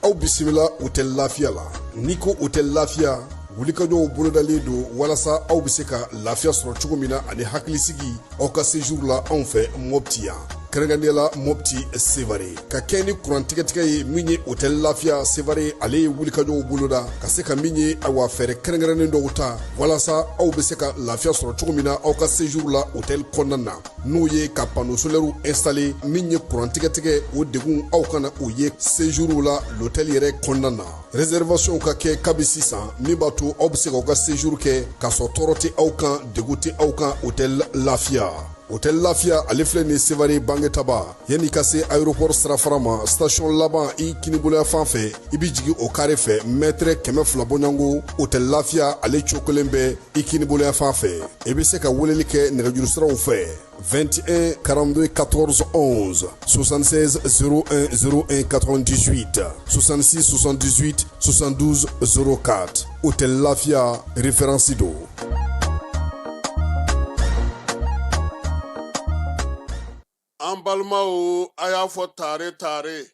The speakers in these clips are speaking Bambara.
Aw bisimila hôtel Lafiya la. N'i ko hôtel Lafiya, wulikajɔw bolodalen don walasa aw bɛ se ka lafiya sɔrɔ cogo min na ani hakilisigi aw ka séjour la anw fɛ Mopti yan, kɛrɛnkɛrɛnnenya la Mopti Sevare. Ka kɛ ni kuran tigɛtigɛ ye, min ye hôtel Lafiya Sevare, ale ye wulikajɔw boloda ka se ka min ye, awa, fɛɛrɛ kɛrɛnkɛrɛnnen dɔw ta walasa aw bɛ se ka lafiya sɔrɔ cogo min na aw ka séjour la hôtel kɔnɔna na, n'o ye ka panneau solaire installer. Min ye kuran tigɛtigɛ, o degun aw kana o ye séjour la l'hôtel yɛrɛ kɔnɔna na. Réservation ka kɛ kabi sisan, min b'a to aw bɛ se k'aw ka séjour kɛ k'a sɔrɔ tɔɔrɔ tɛ aw kan, degun tɛ aw kan. Hôtel Lafiya, hôtel Lafiya, ale filɛ nin Sevare Bangetaba, yanni ka se aéroport sirafara ma, station laban, i kiniboloya fan fɛ, i bɛ jigin o carré fɛ, mètre 200 bɔɲɔgɔnko, hôtel Lafiya ale cokolen bɛ i kiniboloya fan fɛ. I bɛ se ka weleli kɛ nɛgɛjuru siraw fɛ: 21 42 14 11, 76 01 01 98, 66 78 72 04. Hôtel Lafia, référence don. An balimaw, a y'a fɔ tare tare.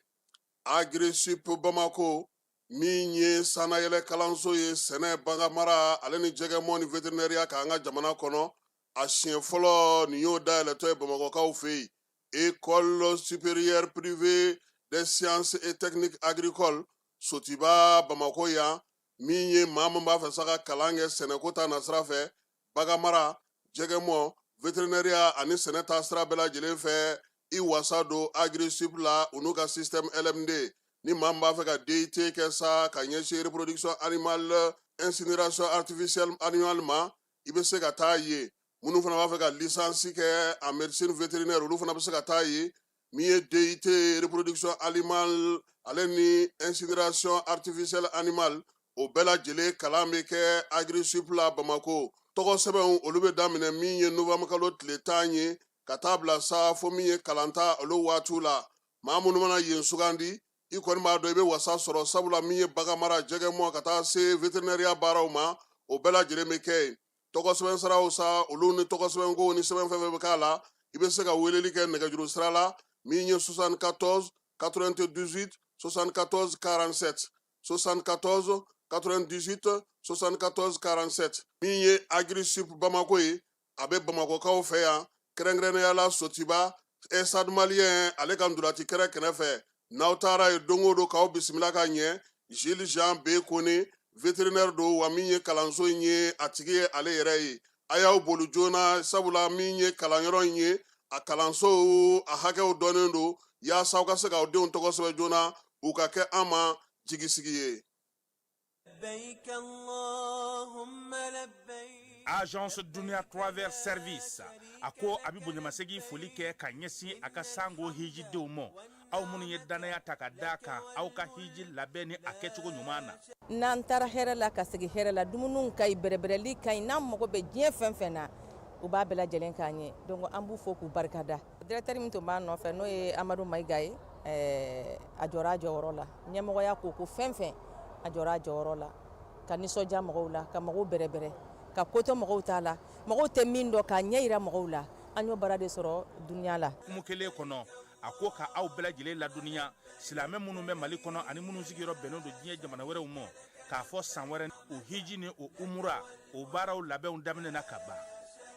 Agrisip Bamako, min ye sannayɛlɛ kalanso ye sɛnɛ, baganmara ale ni jɛgɛmɔ ni vétérinaire k'an ka jamana kɔnɔ, a siɲɛ fɔlɔ nin y'o dayɛlɛtɔ ye Bamakɔkaw fɛ yen. École supérieure privée des sciences et techniques agricoles, Sotiba, Bamako yan. Min ye maa min b'a fɛ sa ka kalan kɛ sɛnɛko ta nasira fɛ, baganmara, jɛgɛmɔ, vétérinaire ani sɛnɛ ta sira bɛɛ lajɛlen fɛ, i wasa don Agrisip la, u n'u ka système LMD. Ni maa min b'a fɛ ka DUT kɛ sa ka ɲɛsin reproduction animale, incinération artificielle animale ma, i bɛ se ka taa yen. Minnu fana b'a fɛ ka licence kɛ en médecine vétérinaire, olu fana bɛ se ka taa yen. Min ye DUT reproduction animale ale ni incinération artificielle animale, o bɛɛ lajɛlen kalan bɛ kɛ Agrisip la Bamako. Tɔgɔ sɛbɛnw, olu bɛ daminɛ min ye novembre kalo tile 10 ye ka taa bila sa fo min ye kalanta olu waatiw la. Maa minnu mana yen sugandi, i kɔni b'a dɔn i bɛ wasa sɔrɔ, sabula min ye baganmara, jɛgɛmɔ ka taa se vétérinaire baaraw ma, o bɛɛ lajɛlen bɛ kɛ yen. Tɔgɔ sɛbɛn siraw sa, olu ni tɔgɔ sɛbɛnko ni sɛbɛn fɛn fɛn bɛ k'a la, i bɛ se ka weleli kɛ nɛgɛjuru sira la, min ye 74 98 74 47, 74 98 74 47. Min ye Agrisip Bamako ye, a bɛ Bamakɔkaw fɛ yan, kɛrɛnkɛrɛnnenya la Sotiba, Stade Malien ale ka ntolaci kɛrɛ kɛrɛfɛ. N'aw taara yen don o don, k'aw bisimila ka ɲɛ. Gilles Jean B Kone, vétérinaire don, wa min ye kalanso in ye, a tigi ye ale yɛrɛ ye. A y'aw boli joona, sabula min ye kalanyɔrɔ in ye, a kalanso a hakɛw dɔnnen don, yaasa aw ka se k'aw denw tɔgɔ sɛbɛn joona, u ka kɛ an ma jigisigi ye. Agence Dunia Travel Service, a ko a bɛ bonyamasegin foli kɛ ka ɲɛsin a ka sango hijidenw ma, aw minnu ye dannaya ta ka da kan aw ka hiji labɛn ni a kɛcogo ɲuman na. N'an taara hɛrɛ la ka segin hɛrɛ la, dumuniw ka ɲi, bɛrɛbɛrɛli ka ɲi. N'an mago bɛ diɲɛ fɛn fɛn na, u b'a bɛɛ lajɛlen k'an ye. Donc an b'u fo k'u barikada. Directeur min tun b'a nɔfɛ, n'o ye Amadu Mayiga ye, a jɔra a jɔyɔrɔ la. Ɲɛmɔgɔya ko ko fɛn fɛn, a jɔra a jɔyɔrɔ la ka nisɔndiya mɔgɔw la, ka mɔgɔw bɛrɛbɛrɛ, ka kotɔ mɔgɔw t'a la, mɔgɔw tɛ min dɔn, k'a ɲɛ yira mɔgɔw la. An y'o baara de sɔrɔ Dunia la. Kumu kelen kɔnɔ, a ko ka aw bɛɛ lajɛlen ladɔnniya, silamɛ minnu bɛ Mali kɔnɔ ani minnu sigiyɔrɔ bɛnnen don diɲɛ jamana wɛrɛw ma, k'a fɔ san wɛrɛ o hiji ni o umura, o baaraw labɛnw daminɛna ka ban.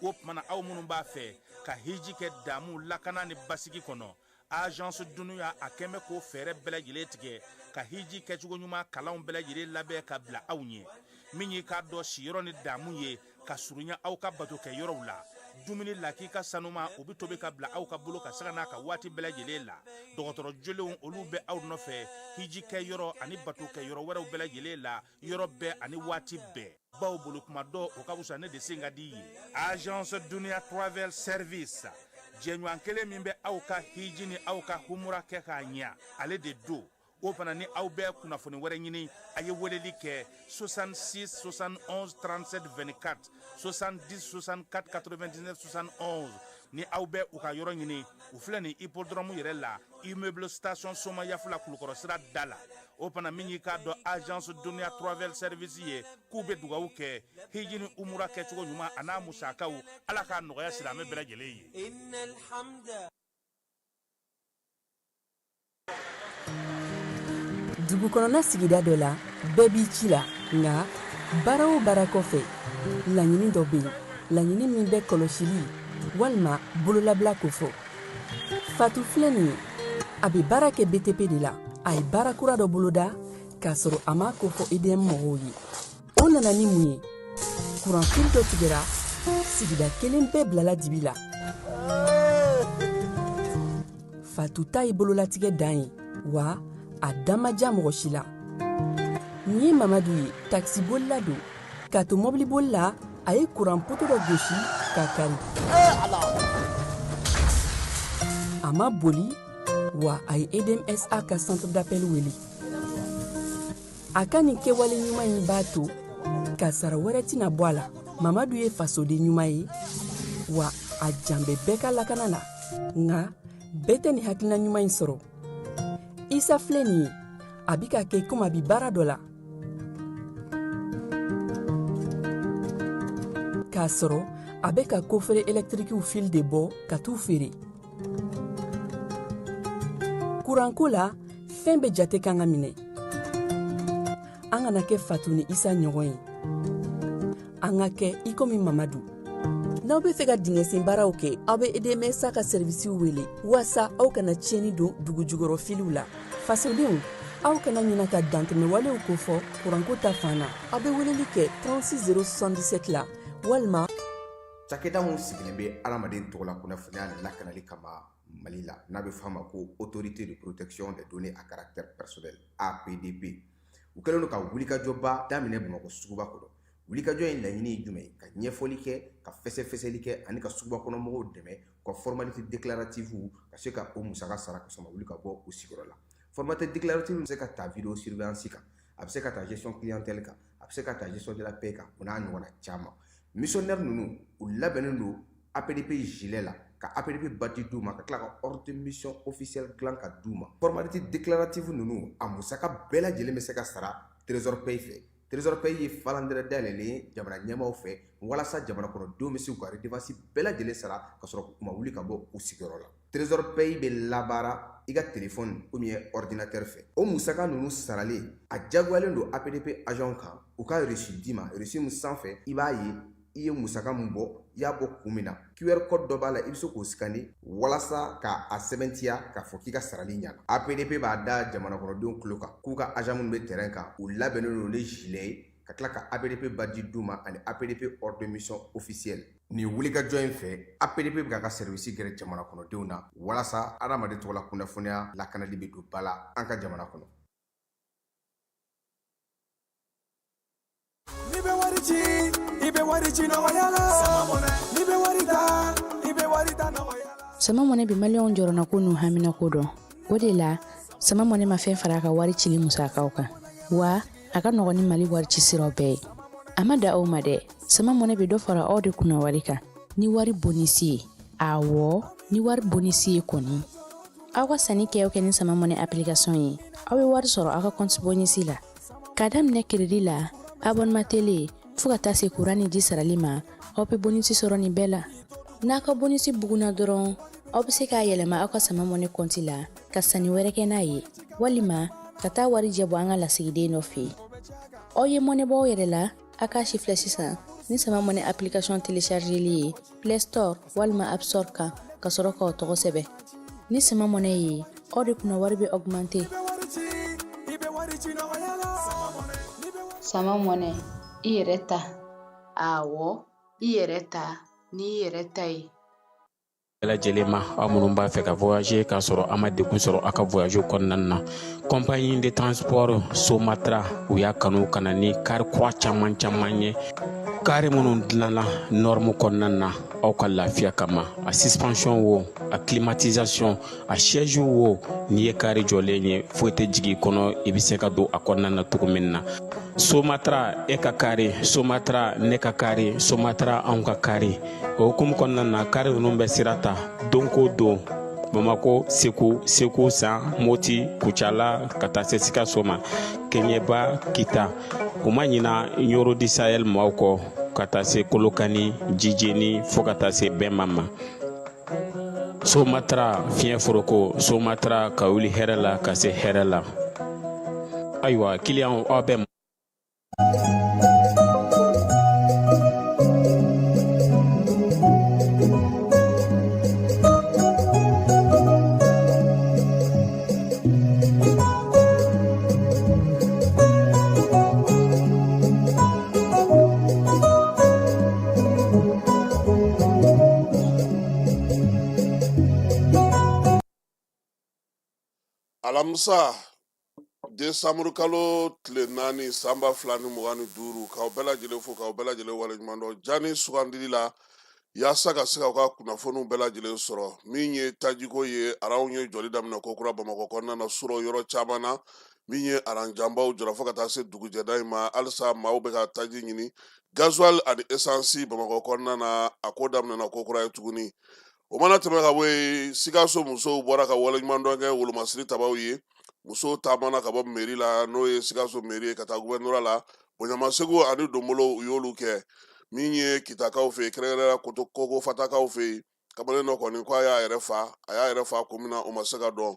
O tuma, aw minnu b'a fɛ ka hiji kɛ damu, lakana ni basigi kɔnɔ, Agence Dunia a kɛn bɛ k'o fɛɛrɛ bɛɛ lajɛlen tigɛ ka hiji kɛcogo ɲuman kalanw bɛɛ lajɛlen labɛn ka bila aw ɲɛ. Min y'i k'a dɔn siyɔrɔ ni damu ye ka surunya aw ka bato kɛ yɔrɔw la, dumuni lakika sanuma, o bɛ tobi ka bila aw ka bolo ka saga n'a ka waati bɛɛ lajɛlen la. Dɔgɔtɔrɔ jolenw, olu bɛ aw nɔfɛ hiji kɛ yɔrɔ ani bato kɛ yɔrɔ wɛrɛw bɛɛ lajɛlen la, yɔrɔ bɛɛ ani waati bɛɛ. Baw bolo kuma dɔ, o ka fisa ne de sen ka di ye. Agence Dunia Travel Service, jɛɲɔgɔn kelen min bɛ aw ka hiji ni aw ka humura kɛ k'a ɲɛ, ale de don. O fana ni aw bɛ kunnafoni wɛrɛ ɲini, a ye weleli kɛ 66 71 37 24, 70 64 99 71. Ni aw bɛ u ka yɔrɔ ɲini, u filɛ nin hippodrome yɛrɛ la, immeuble station Somayafula, Kulukɔrɔ sira da la. O fana min y'i k'a dɔn agence Dunia Travel Service ye, k'u bɛ dugawu kɛ hiji ni umura kɛcogo ɲuman a n'a musakaw, Ala k'a nɔgɔya silamɛ bɛɛ lajɛlen ye. Dugu kɔnɔna sigida dɔ la, bɛɛ b'i ci la, nka baara o baara kɔfɛ, laɲini dɔ bɛ yen, laɲini min bɛ kɔlɔsili walima bololabila kofɔ. Fatu filɛ nin ye, a bɛ baara kɛ BTP de la. A ye baara kura dɔ boloda k'a sɔrɔ a m'a kofɔ EDM mɔgɔw ye. O nana ni mun ye? Kuranfili dɔ tigɛra, sigida kelen bɛɛ bilala dibi la. Fatu ta ye bololatigɛ dan ye, wa a da ma diya mɔgɔ si la. Nin ye Mamadu ye, takisibolila don. K'a to mɔbiliboli la, a ye kuran poto dɔ gosi k'a kari. A ma boli, wa a ye EDMSA ka centre d'appel wele. A ka nin kɛwale ɲuman in b'a to kasara wɛrɛ tɛna bɔ a la. Mamadu ye fasoden ɲuman ye, wa a jan bɛ bɛɛ ka lakana la. Nka bɛɛ tɛ nin hakilina ɲuman in sɔrɔ. Isa filɛ nin ye, a bi ka kɛ komi a bi baara dɔ la, k'a sɔrɔ a bɛ ka coffret ɛlɛtirikiw fil de bɔ ka t'u feere. Kuranko la, fɛn bɛɛ jate kan ka minɛ. An kana kɛ Fatu ni Isa ɲɔgɔn ye, an ka kɛ i komi Mamadu. N'aw bɛ fɛ ka dingɛsen baaraw kɛ, aw bɛ EDMSA ka sɛrivisiw wele waasa aw kana tiɲɛni don dugu jukɔrɔ filiw la. Fasodenw, aw kana ɲina ka dantɛmɛwalew kofɔ kuranko ta fan na. Aw bɛ weleli kɛ 36 077 la walima. Cakɛda min sigilen bɛ adamaden tɔgɔla kunnafoniya lakanali kama Mali la, n'a bɛ f'a ma ko Autorité de protection des données à caractère personnel, APDP, u kɛlen don ka wulikajɔba daminɛ Bamakɔ suguba kɔnɔ. Wulikajɔ in laɲini ye jumɛn ye? Ka ɲɛfɔli kɛ, ka fɛsɛfɛsɛli kɛ ani ka suguba kɔnɔ mɔgɔw dɛmɛ u ka formalité déclarative ka se ka o musaka sara ka sɔrɔ ma wuli ka bɔ u sigiyɔrɔ la. Formalité déclarative bɛ se ka ta vidéo surveillance kan, a bɛ se ka ta gestion clientèle kan, a bɛ se ka ta gestion de la paie kan, o n'a ɲɔgɔnna caman. Missionnaire ninnu, u labɛnnen don APDP gilet la, ka APDP badge d'u ma, ka tila ka ordre de mission officielle dilan ka d'u ma. Formalité déclarative ninnu, a musaka bɛɛ lajɛlen bɛ se ka sara Trésor Paye fɛ. Trésor Paye ye falandɛrɛ dayɛlɛlen ye jamana ɲɛmaaw fɛ walasa jamana kɔnɔdenw bɛ se k'u ka redevance bɛɛ lajɛlen sara ka sɔrɔ u ma wuli ka bɔ u sigiyɔrɔ la. Trésor Paye bɛ labaara i ka téléphone ou bien ordinateur fɛ. O musaka ninnu saralen, a jagoyalen don APDP agent kan u ka reçu d'i ma, reçu min sanfɛ i b'a ye i ye musaka min bɔ, i y'a bɔ kun min na. QR code dɔ b'a la, i bɛ se k'o scanner walasa k'a sɛbɛntiya k'a fɔ k'i ka sarali ɲana. APDP b'a da jamana kɔnɔdenw tulo kan k'u ka agent minnu bɛ terrain kan, u labɛnnen don ni gilet ye, ka tila ka APDP badge d'u ma ani APDP ordre de mission officielle. Nin wulikajɔ in fɛ, APDP bɛ k'a ka service gɛrɛ jamana kɔnɔdenw na walasa adamaden tɔgɔla kunnafoniya lakanali bɛ don ba la an ka jamana kɔnɔ. N'i bɛ wari ci, i bɛ wari ci nɔgɔya la. N'i bɛ wari ta, i bɛ wari ta nɔgɔya la. Sama Mɔnɛ bɛ maliyɛnw jɔrɔnako n'u haminako dɔn. O de la, Sama Mɔnɛ ma fɛn fara a ka wari cili musakaw kan, wa a ka nɔgɔn ni Mali wari ci siraw bɛɛ ye. A ma da aw ma dɛ, Sama Mɔnɛ bɛ dɔ fara aw de kunna wari kan ni wari bonisi ye. Awɔ, ni wari bonisi ye kɔni. Aw ka sanni kɛ o kɛ ni Sama Mɔnɛ application ye, aw bɛ wari sɔrɔ aw ka compte bonisi la. K'a daminɛ crédit la, abonnement télé, fo ka taa se kuran ni ji sarali ma, aw bɛ bonisi sɔrɔ nin bɛɛ la. N'a ka bonisi bugunna dɔrɔn, aw bɛ se k'a yɛlɛma aw ka Sama Mɔnɛ kɔnti la ka sanni wɛrɛ kɛ n'a ye, walima ka taa warijɛ bɔ an ka lasigiden dɔ fɛ yen. Aw ye mɔnɛ bɔ aw yɛrɛ la, a k'a si filɛ sisan ni Sama Mɔnɛ application téléchargeli ye Play Store walima App Store kan, ka sɔrɔ k'aw tɔgɔ sɛbɛn. Ni Sama Mɔnɛ ye, aw de kunna wari bɛ augmenter. Sama Mɔnɛ, i yɛrɛ ta. Awɔ, i yɛrɛ ta n'i yɛrɛ ta ye. Bɛɛ lajɛlen ma, aw minnu b'a fɛ ka voyager k'a sɔrɔ a ma degun sɔrɔ aw ka voyage kɔnɔna na, compagnie de transport Somatra, u y'a kanu ka na ni car kura caman caman ye. Kari minnu dilanna norme kɔnɔna na aw ka lafiya kama, a suspension wo, a climatisation, a siège wo, n'i ye kari jɔlen ye, foyi tɛ jigin i kɔnɔ, i bɛ se ka don a kɔnɔna na cogo min na. Somatra e ka kari, Somatra ne ka kari, Somatra anw ka kari. O hukumu kɔnɔna na, kari ninnu bɛ sira ta don ko don Bamako, Segu, Segu San, Moti, Kucala, ka taa se Sikaso ma, Kɛɲɛba, Kita. U ma ɲina Ɲɔrɔ du Sahel maaw kɔ, ka taa se Kolokani, Jijeni, fo ka taa se Bɛnba ma. Somatra fiɲɛ foroko, Somatra ka wuli hɛrɛ la ka se hɛrɛ la. Ayiwa, kiliyanw, aw bɛ Alamisa desanburu kalo tile 4 san 2025, k'aw bɛɛ lajɛlen fo, k'aw bɛɛ lajɛlen waleɲuman dɔn jani sugandili la yaasa ka se k'aw ka kunnafoniw bɛɛ lajɛlen sɔrɔ. Min ye tajiko ye, aranw ye jɔli daminɛ kokura Bamakɔ kɔnɔna na surɔ yɔrɔ caman na. Min ye aranjanbaw jɔra fo ka taa se dugujɛda in ma, halisa maaw bɛ ka taji ɲini, gasoil ani esansi Bamakɔ kɔnɔna na. A ko daminɛna kokura ye tuguni. O mana tɛmɛ ka bɔ yen, Sikaso musow bɔra ka waleɲumandɔn kɛ wolomasiri tabaw ye. Musow taamana ka bɔ mairie la, n'o ye Sikaso mairie ye, ka taa gouvernorat la. Bonyamasegu ani donbolo, u y'olu kɛ. Min ye Kitakaw fɛ yen, kɛrɛnkɛrɛnnenya koto koko fatakaw fɛ yen, kamalen dɔ kɔni ko a y'a yɛrɛ fa. A y'a yɛrɛ fa kun min na, o ma se ka dɔn.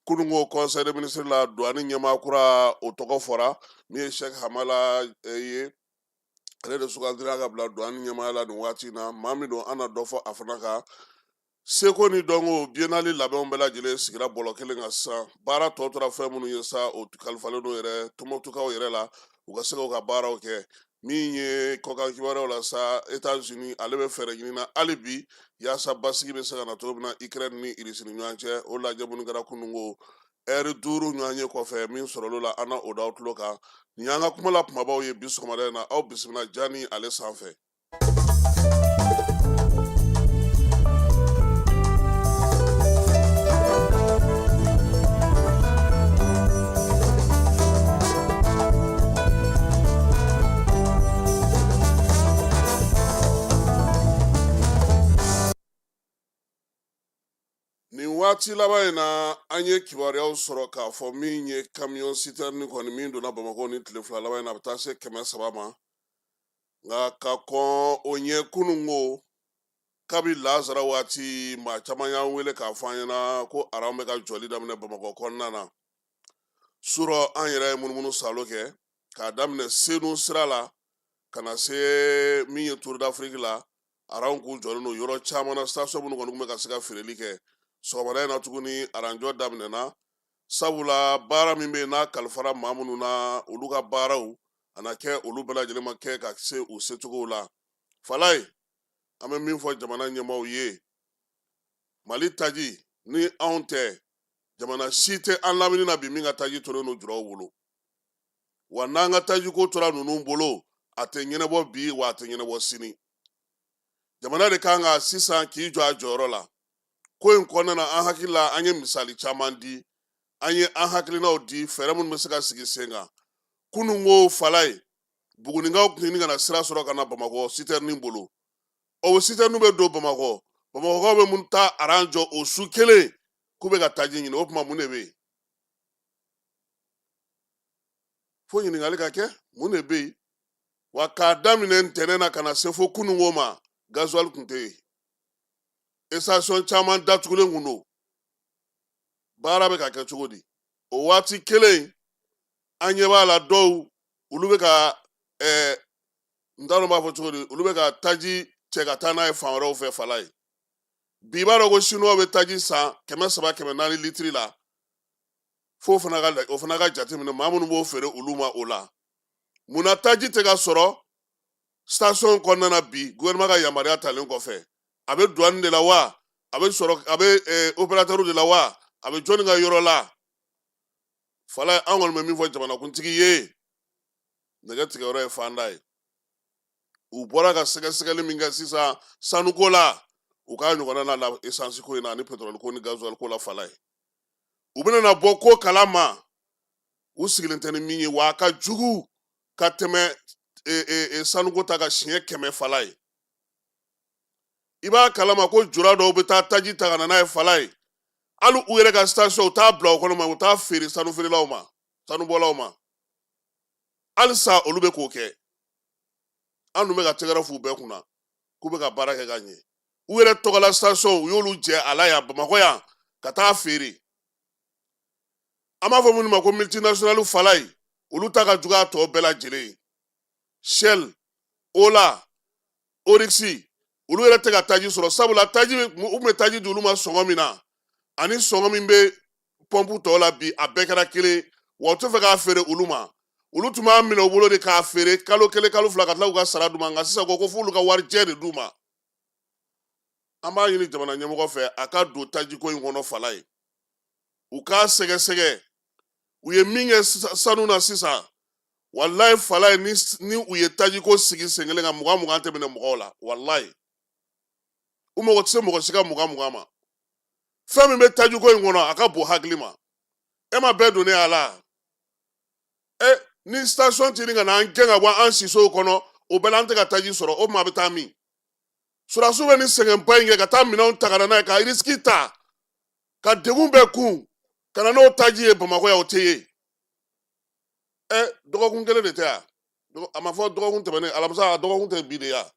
Kununko conseil des ministres la, douane ɲɛmaa kura, o tɔgɔ fɔra. Min ye Sɛki Hamala ye, ale de sugandira ka bila douane ɲɛmaaya la nin waati in na. Maa min don, an na dɔ fɔ a fana kan. Seko ni dɔnko biennale labɛnw bɛɛ lajɛlen sigira bɔlɔ kelen kan sisan. Baara tɔ tora fɛn minnu ye sa, o kalifalen don yɛrɛ Tɔnbɔkutukaw yɛrɛ la, u ka se k'u ka baaraw kɛ. Min ye kɔkan kibaruyaw la sa, Etats-Unis ale bɛ fɛɛrɛ ɲini na hali bi yaasa basigi bɛ se ka na cogo min na Ukraine ni Irisi ni ɲɔgɔn cɛ. O lajɛ minnu kɛra kununko ɛri 5 ɲɔgɔn ye kɔfɛ, min sɔrɔl'o la, an na o da aw tulo kan. Nin y'an ka kuma la kumabaw ye bi sɔgɔmada in na. Aw bisimila jani ale sanfɛ. Nin waati laban in na, an ye kibaruyaw sɔrɔ k'a fɔ min ye camion citerne kɔni min donna Bamakɔ ni tile 2 laban in na, a bɛ taa se 300 ma. Nka ka kɔn o ɲɛ, kununko kabi lazara waati, maa caman y'an wele k'a fɔ an ɲɛna ko aran bɛ ka jɔli daminɛ Bamakɔ kɔnɔna na. Surɔ an yɛrɛ ye munumunu salo kɛ k'a daminɛ Senu sira la ka na se min ye Tour d'Afrique la. Aranw kun jɔlen don yɔrɔ caman na, station minnu kɔni tun bɛ ka se ka feereli kɛ. Sɔgɔmada in na tuguni, aranjɔ daminɛna, sabula baara min bɛ yen n'a kalifara maa minnu na, olu ka baaraw a na kɛ, olu bɛɛ lajɛlen ma kɛ ka se u secogow la. Falaye, an bɛ min fɔ jamana ɲɛmaaw ye, Mali taji ni anw tɛ, jamana si tɛ an lamini na bi min ka taji tolen don juraw bolo. Wa n'an ka tajiko tora ninnu bolo, a tɛ ɲɛnabɔ bi, wa a tɛ ɲɛnabɔ sini. Jamana de kan ka sisan k'i jɔ a jɔyɔrɔ la ko in kɔnɔna na. An hakili la, an ye misali caman di, an ye an hakilinaw di, fɛɛrɛ minnu bɛ se ka sigi sen kan. Kununko Falaye, Bugunikaw tun ɲini ka na sira sɔrɔ ka na Bamakɔ sitɛrinin bolo. O sitɛrinin bɛ don Bamakɔ, Bamakɔkaw bɛ mun taa aran jɔ o su kelen k'u bɛ ka taji ɲini? O tuma mun de bɛ yen? Fo ɲininkali ka kɛ, mun de bɛ yen? Wa k'a daminɛ ntɛnɛn na ka na se fo kununko ma, gasoil tun tɛ yen, station caman datugulen kun don. Baara bɛ ka kɛ cogo di? O waati kelen, an ɲɛ b'a la, dɔw olu bɛ ka n t'a dɔn n b'a fɔ cogo di, olu bɛ ka taji cɛ ka taa n'a ye fan wɛrɛw fɛ. Falaye, bi b'a dɔn ko sinuwa bɛ taji san 300, 400 litiri la. Fo o fana ka jateminɛ, maa minnu b'o feere olu ma o la. Munna taji tɛ ka sɔrɔ station kɔnɔna na bi, gouvernement ka yamaruya talen kɔfɛ? A bɛ douane de la wa? A bɛ sɔrɔ a bɛ opérateur de la wa? A bɛ jɔnni ka yɔrɔ la? Falaye, an kɔni bɛ min fɔ jamanakuntigi ye, nɛgɛ tigɛyɔrɔ ye fanda ye. U bɔra ka sɛgɛsɛgɛli min kɛ sisan sanuko la, u k'a ɲɔgɔnna na la esansi ko in na ani petrɔli ko ni gazuwali ko la fala ye. U bɛna na bɔ ko kalama u sigilen tɛ ni min ye, wa a ka jugu ka tɛmɛ sanuko ta kan siɲɛ 100 fala ye. I b'a kalama ko jura dɔw bɛ taa taji ta ka na n'a ye fala ye, hali u yɛrɛ ka station u t'a bila o kɔnɔ ma, u t'a feere sanufeerelaw ma, sanubɔlaw ma. Halisa olu bɛ k'o kɛ. An dun bɛ ka tɛgɛrɛ f'u bɛɛ kunna k'u bɛ ka baara kɛ ka ɲɛ. U yɛrɛ tɔgɔla station u y'olu jɛ a la yan Bamakɔ yan ka taa feere. An b'a fɔ minnu ma ko multinational fala ye, olu ta ka jugu a tɔ bɛɛ lajɛlen ye. Shell, Ola, Oryx, olu yɛrɛ tɛ ka taji sɔrɔ, sabula taji u tun bɛ taji di olu ma sɔngɔ min na ani sɔngɔ min bɛ pɔnpu tɔw la bi, a bɛɛ kɛra kelen. Wa u tɛ fɛ k'a feere olu ma. Olu tun b'a minɛ u bolo de k'a feere kalo kelen, kalo fila, ka tila k'u ka sara d'u ma. Nka sisan ko f'olu ka warijɛ de d'u ma. An b'a ɲini jamana ɲɛmɔgɔ fɛ a ka don tajiko in kɔnɔ fala ye, u k'a sɛgɛsɛgɛ. U ye min kɛ sanu na sisan, walayi fala ye, ni u ye tajiko sigi sen kelen kan, mugan mugan tɛ minɛ mɔgɔw la. Walayi u mago tɛ se mɔgɔ si ka mugan mugan ma. Fɛn min bɛ tajiko in kɔnɔ, a ka bon hakili ma. E ma bɛɛ donnen a la. E ni station tɛ ɲini ka na an gɛn ka bɔ an sisow kɔnɔ, o bɛɛ la an tɛ ka taji sɔrɔ. O tuma a bɛ taa min? Sɔrɔdasiw bɛ nin sɛgɛnba in kɛ ka taa minɛnw ta ka na n'a ye, ka risque ta, ka degun bɛɛ kun ka na n'o taji ye Bamakɔ yan, o tɛ ye. Ɛ, dɔgɔkun kelen de tɛ yan? A ma fɔ dɔgɔkun tɛmɛnen alamisa, a dɔgɔkun tɛ bi de yan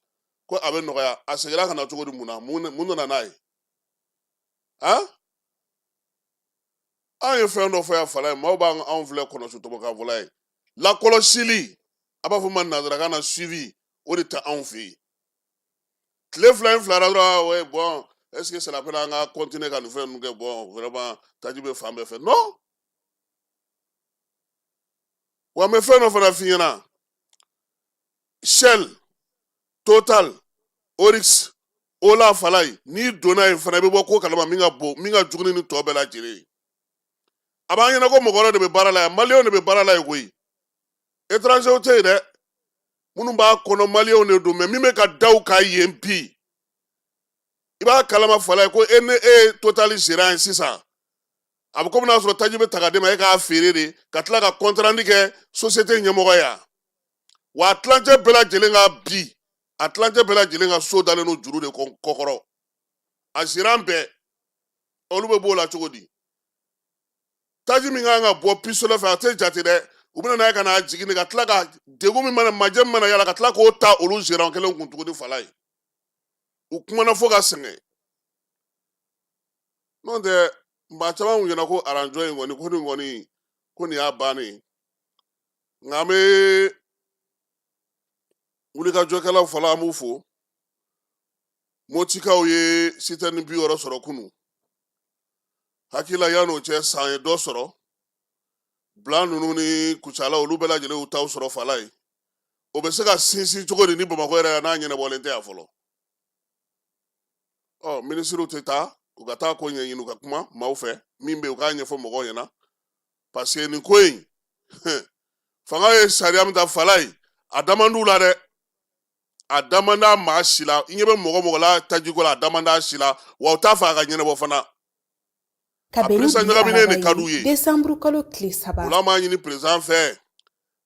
ko a bɛ nɔgɔya? A seginna ka na cogo di? Mun na? Mun nana n'a ye? Han, an ye fɛn dɔ fɔ yan fala ye, maaw b'an anw filɛ kɔnɔsu tɔmɔkanfɔla ye. Lakɔlɔsili, a b'a fɔ ma nanzarakan na suivi, o de tɛ anw fɛ yen. Tile fila in filara dɔrɔn, ouais, bon, est-ce que c'est la peine an ka continuer ka nin fɛn ninnu kɛ? Bon, vraiment, taji bɛ fan bɛɛ fɛ. Non, wa n bɛ fɛn dɔ fana f'i ɲɛna. Shell, Total, Oryx, Ola fala ye, n'i donna yen fana, i bɛ bɔ ko kalama min ka bon, min ka jugu ni tɔ bɛɛ lajɛlen ye. A b'an ɲɛna ko mɔgɔ wɛrɛ de bɛ baara la yan, maliyɛnw de bɛ baara la yen koyi. Étrangerw tɛ yen dɛ. Minnu b'a kɔnɔ, maliyɛnw de don. Mais min bɛ ka da u kan yen bi, i b'a kalama fala ye ko e ni e ye Total gérant ye sisan, a bɛ komi n'a sɔrɔ taji bɛ ta ka d'e ma, e k'a feere de, ka tila ka compte rendu kɛ société ɲɛmɔgɔ ye. Wa a tilancɛ bɛɛ lajɛlen ka bi, a tilancɛ bɛɛ lajɛlen ka so dalen don juru de kɔkɔrɔ. A gérant bɛɛ, olu bɛ b'o la cogo di? Taji min kan ka bɔ pistolet fɛ, a tɛ jate dɛ. U bɛna n'a ye ka n'a jigin de, ka tila ka degun min mana, majɛ min mana yala, ka tila k'o ta olu gérant kelen kun tuguni fala ye. U kumana fo ka sɛgɛn. N'o tɛ, maa caman kun ɲɛna ko aranjɔ in kɔni, ko nin kɔni, ko nin y'a bannen ye. Nka an bɛ wulikajɔkɛlaw fɔlɔ, an b'u fo. Motikaw ye sitɛni 60 sɔrɔ kunun. Hakili la yan'o cɛ, san ye dɔ sɔrɔ. Bila ninnu ni Kucala, olu bɛɛ lajɛlen y'u taw sɔrɔ fala ye. O bɛ se ka sinsin cogo di ni Bamakɔ yɛrɛ n'a ɲɛnabɔlen tɛ yan fɔlɔ? Ɔ, minisiriw tɛ taa u ka taa ko ɲɛɲini, u ka kuma maaw fɛ min bɛ yen, u k'a ɲɛfɔ mɔgɔw ɲɛna, parce que nin ko in, fanga ye sariya min ta fala ye, a da man d'u la dɛ. A da man d'a maa si la. I ɲɛ bɛ mɔgɔ mɔgɔ la tajiko la, a da man d'a si la, wa u t'a fɛ a ka ɲɛnabɔ fana. Ka bɛn ni bi ɲagaminen de araba ka d'u ye ye. Desanburu kalo tile 3. O la, an b'a ɲini président fɛ,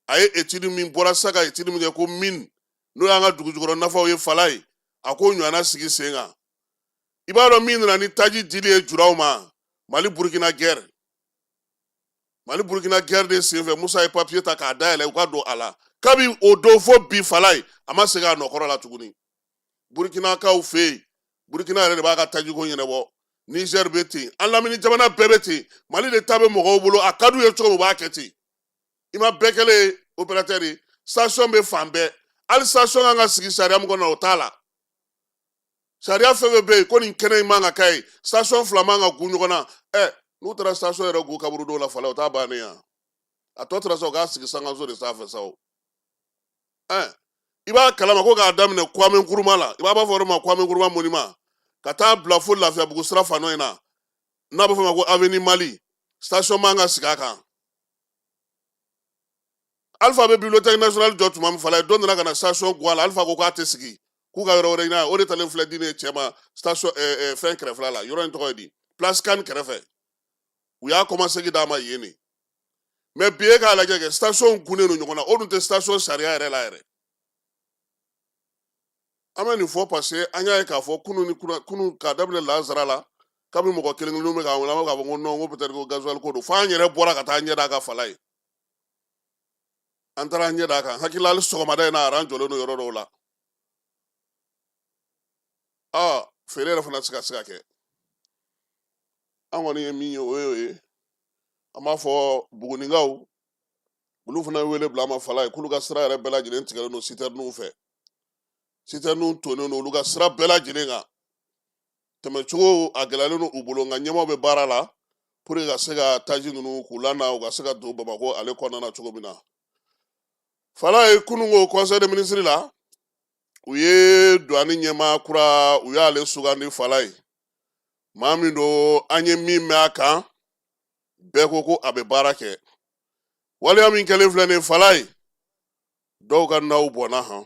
a ye étude min bɔra sisan, ka étude min kɛ ko mine, n'o y'an ka dugujukɔrɔ nafaw ye fala ye, a k'o ɲɔgɔnna sigi sen kan. I b'a dɔn min nana ni taji dili ye juraw ma? Mali Burukina guerre. Mali Burukina guerre de senfɛ, Musa ye papiye ta k'a dayɛlɛ u ka don a la. Kabi o don fo bi fala ye, a ma segin a nɔkɔrɔ la tuguni. Burukinakaw fɛ yen, Burukina yɛrɛ de b'a ka tajiko ɲɛnabɔ. Niger bɛ ten, an lamini jamana bɛɛ bɛ ten. Mali de ta bɛ mɔgɔw bolo, a ka d'u ye cogo min, u b'a kɛ ten. I ma bɛɛ kɛlen ye opérateur ye, station bɛ fan bɛɛ. Hali station kan ka sigi sariya min kɔnɔ, o t'a la. Sariya fɛn fɛn bɛ yen ko nin kɛnɛ in man ka k'a ye, station fila man ka gun ɲɔgɔn na. Ɛ, n'u taara station yɛrɛ gun kaburudo la fala, o t'a bannen yan. A tɔ tora sa, u k'a sigi sankanso de sanfɛ sa. O ɛ, i b'a kalama ko k'a daminɛ Kwame Nkrumah la, i b'a fɔ yɔrɔ ma Kwame Nkrumah monument, ka taa bila fo Lafiyabugu sira fan dɔ in na, n'a bɛ fɔ o ma ko Avenue Mali, station man ka sigi a kan. Alpha bɛ bibliothèque nationale jɔ tuma min Falaye, dɔ nana ka na station guwan la. Alpha ko k'a tɛ sigi, k'u ka yɔrɔ wɛrɛ ɲini. O de talen filɛ di ne cɛ ma station fɛn kɛrɛfɛla la, yɔrɔ in tɔgɔ ye di, place kan kɛrɛfɛ. U y'a kɔmasegin d'a ma yen de. Mais bi e k'a lajɛ kɛ, station gunnen don ɲɔgɔn na, o dun tɛ station sariya yɛrɛ la yɛrɛ. An bɛ nin fɔ parce que an y'a ye k'a fɔ kunun ni kunun k'a daminɛ lansara la, kabini mɔgɔ kelen kelen bɛ k'an wele, an bɛ k'a fɔ ko non, ko peut-être ko gasoil ko don, f'an yɛrɛ bɔra ka taa ɲɛ d'a kan Falaye. An taara ɲɛ d'a kan, hakili la hali sɔgɔmada in na aran jɔlen don yɔrɔ dɔw la. Aa, feere yɛrɛ fana tɛ se ka kɛ. An kɔni ye min ye, o ye o ye. An b'a fɔ Buguninkaw, olu fana ye wele bila an ma Falaye, k'olu ka sira yɛrɛ bɛɛ lajɛlen tigɛlen don sitɛriniw fɛ. Sitɛriniw tonnen don olu ka sira bɛɛ lajɛlen kan, tɛmɛcogo a gɛlɛyalen don u bolo, nka ɲɛmaaw bɛ baara la pour que ka se ka taji ninnu k'u lana, u ka se ka don Bamakɔ ale kɔnɔna na cogo min na. Falaye, kunun ko conseil de ministre la, u ye douane ɲɛmaa kura, u y'ale sugandi Falaye. Maa min don, an ye min mɛn a kan, bɛɛ ko ko a bɛ baara kɛ. Waleya min kɛlen filɛ nin ye Falaye, dɔw ka naw bɔnna han.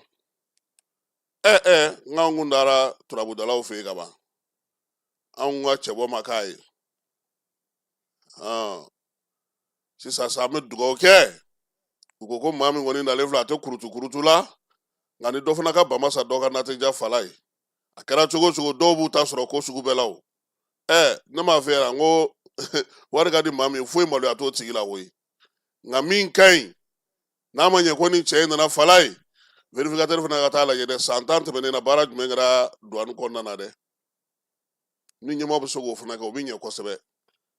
Ɛ ɛ, n k'an kun taara turabudalaw fɛ yen ka ban, anw ka cɛbɔ ma k'a ye. Sisan sa, an bɛ dugawu kɛ. U ko ko maa min kɔni nalen filɛ, a tɛ kurutu kurutu la, nka ni dɔ fana ka bama sa, dɔ ka na tɛ ja Falaye. A kɛra cogo o cogo, dɔw b'u ta sɔrɔ ko sugu bɛɛ la. O ɛ, ne m'a fɛ yan ko wari ka di maa min, foyi maloya t'o tigi la koyi. Nka min ka ɲi, n'a ma ɲɛ ko ni cɛ in nana Falaye, vérificateur fana ka taa lajɛ dɛ, san 10 tɛmɛnen na, baara jumɛn kɛra douane kɔnɔna na dɛ. Ni ɲɛmaa bɛ se k'o fana kɛ, o bɛ ɲɛ kosɛbɛ.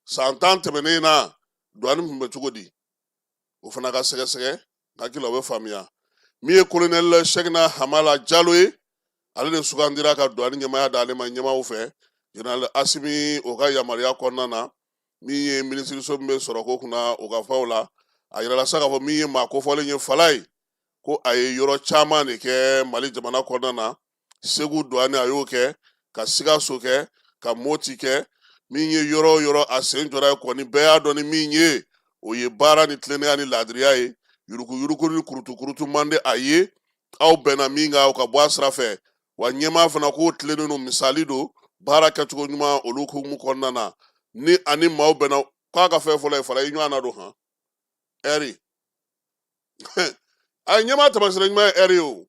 San 10 tɛmɛnen na, douane tun bɛ cogo di, o fana ka sɛgɛsɛgɛ. N hakili la o bɛ faamuya. Min ye colonel Sɛkina Hamala Jalo ye, ale de sugandira ka douane ɲɛmaaya d'ale ma ɲɛmaaw fɛ, général Asimi o ka yamaruya kɔnɔna na. Min ye minisiriso min bɛ sɔrɔko kunna, o ka fɔw la, a yirala sa k'a fɔ min ye maa kofɔlen ye Falaye, ko a ye yɔrɔ caman de kɛ Mali jamana kɔnɔna na. Segu douane a y'o kɛ, ka Sikaso kɛ, ka Moti kɛ. Min ye yɔrɔ o yɔrɔ a sen jɔra ye kɔni, bɛɛ y'a dɔn ni min ye, o ye baara ni tilennenya ni laadiriya ye. Yuruguyurugu ni kurutukurutu man di a ye. Aw bɛnna min kan, aw ka bɔ a sira fɛ. Wa ɲɛmaa fana k'o tilennen don, misali don baara kɛcogo ɲuman olu hukumu kɔnɔna na. Ni ani maaw bɛnna k'a ka fɛn fɔlɔ ye Falaye, i ɲɔgɔn na don han ɛri a ye ɲɛmaa taamasiyɛn ɲuman ye ɛri ye. O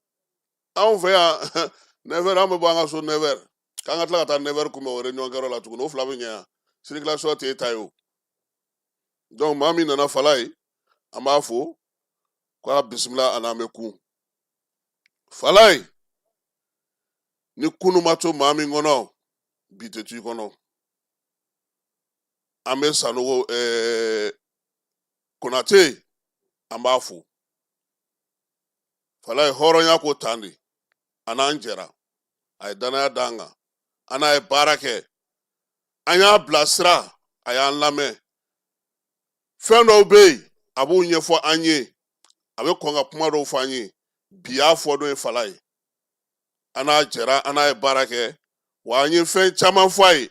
anw fɛ yan, 9 heures, an bɛ bɔ an ka so 9 heures, k'an ka tila ka taa 9 heures kunbɛn o réunion kɛyɔrɔ la tuguni, o fila bɛ ɲɛ yan, circulation tɛ e ta ye. O donc maa min nana Falaye, an b'a fo k'a bisimila. A n'an bɛ kun Falaye, ni kunu ma to maa min kɔnɔ, bi tɛ to i kɔnɔ. An bɛ Sanogo Konate, an b'a fo Falaye. Hɔrɔnya ko tan de, a n'an jɛra, a ye danaya d'an kan, an n'a ye baara kɛ, an y'a bilasira, a y'an lamɛn. Fɛn dɔw bɛ yen, a b'u ɲɛfɔ an ye, a bɛ kɔn ka kuma dɔw fɔ an ye. Bi y'a fɔ don ye Falaye, an n'a jɛra, an n'a ye baara kɛ, wa an ye fɛn caman fɔ a ye.